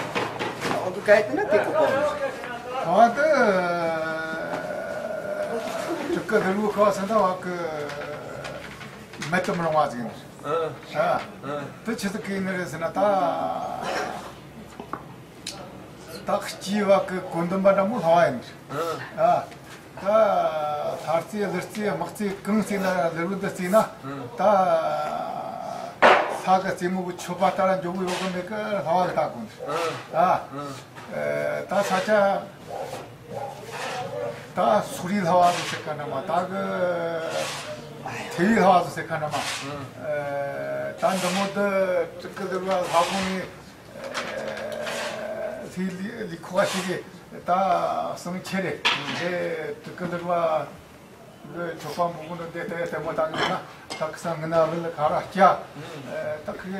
ཨོ་གི་ག་ཡི་དེ་ན་དེ་གོ་གོ། ཁ་བ་དེ་ཅིག་གི་ལུ་ཁ་བ་སེམས་ད་བ་གི་མེད་དུ་མི་རུང་བ་ཟིག་ཡིན། ཨ། ཨ། དེ་ཆི་ཟིག་གི་ཡིན་ནི་རེད་ཟེར་ན་ད། ད་སྐྱེས་བ་གི་གོ་འདུན་པ་འདྲ་མོ་ལྷ་བ་ཡིན། ཨ། ད་ལྷ་རྩེ་ཀླུ་རྩེ་དམག་རྩེ་གང་རྩེ་ན་ལུ་རུ་འདི་རྩེ་ན། ད་ལྷ་གི་རྩེ་མོ་གི་མཆོད་པ་ལྟར་འཇོག་གི་ཡོད་གི་མེད་གི་ལྷ་བ་གི་ལྟ་དགོས་ནི། ཨ། ད་ས་ཆ་ད་སུ་རི་ལྷ་བ་ཟེར་ཁ་འདྲ་མ། ད་གི་ཐེ་བའི་ལྷ་བ་ཟེར་ཁ་འདྲ་མ། ད་འདི་མོ་འདི་ཅིག་གི་ལུ་བ་ལྷ་ཁོང་ནི། ཨ། ལི་ལི་ལི་ཁོ་བ་ཞིག་གི་ད་གསང་ཆེ་རེད། དེ་ཅིག་གི་ལུ་བ་གི་མཆོད་པ་འབུལ་གོ་ནོ་དེ་དེ་དེ་མོ་ད་ནི་ན་ད་གི་ས་ངི་ན་བུ་ལ་ཁ་ར་སྐྱ། ད་གི་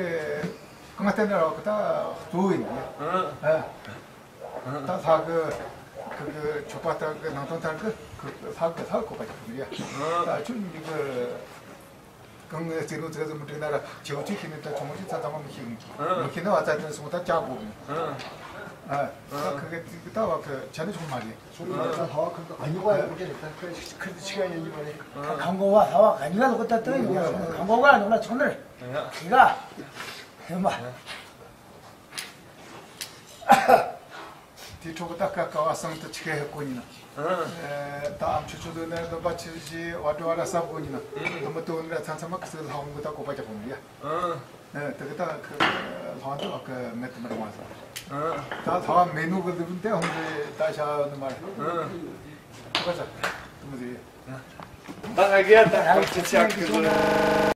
གང་ལྟར་ན་རོགས་གི་ད་གཙོ་བོ་ཡིན་ནི། ཨ། ད་ལྷ་གི་གི་གི་མཆོད་པ་ལྟར་གི་ནང་དོན་ལྟར་གི་གི་ལྷ་གི་ལྷ་གོ་བ་ཞིག་ཡ། ད་ཁྱོད་ནི་གི་གང་ངའི་རྩེ་ལོ་ཙེ་ཟིག་མི་འགྲིག་ན་ར་ཆེ་བོ་ཅིག་ཤེས་ནི་ད་ཆུང་བོ་ཅིག་ཚ་ཚ་མ་མི་ཤེས་གི། མི་ཤེས་ན་བ་ཚ་དེ་སོང་ད་ཅག་གོ་གི། ཨ། ད་ཁི་གི་ཅིག་ད་བ་གི་ཆ་ནི་ཆུང་མ་རེད། ཆུང་མ་ད་ལྷ་བ་ཁི་གི་ཨ་ཉི་ག་ཡ་གོ་ཅི་རེད། ད་ཁི་ཁི་ཅི་ཤེས་ཡ་ཉི་ག་རེད། ཁང་གོ་བ་ལྷ་བ་ག་ཉི་ག་ལོག་ད་ཏོ་ཡོང་ཡ་ཁང་གོ་བ་ནོ་ལ་ཆུང་ནར་ཁི་ག་ཧེ་མ། དེ་འཕྲོ་གི་ད་ཀ་ཀ་བ་སང་དུ་ཆི་གེ་ཧེ་གོ་ཉི་ན། ཨ། ད་ཨམ་ཆུ་ཆུ་དུ་ནས་འདོན་པ་ཆི་ཞི་བ་དྲི་བ་ར་སབ་གོ་ཉི་ན། དུ་མི་དུ་ནི་ར་ཚང་ཚང་མ་ཁི་སི་ལྷ་ཧོང་གི་ད་གོ་པ་ཅག་གོ་ཉི་ཡ། ཨ། དེ་གི་ད་ཁི་ལྷ་དུ་བ་གི་མེད་དུ་མི་རུང་བ་ཟེར། ད་ལྷ་བ་མེད་ནོ་གི་ལུགས་འདི་ཧོང་གི་ད་ཤ་ནི་མ་རེད། ཁི་ག་ཟ་དུ་མི་ཟེར། ད་ང་གི་ད་ཁ་ཆི་ཆག་གི་ཟེར།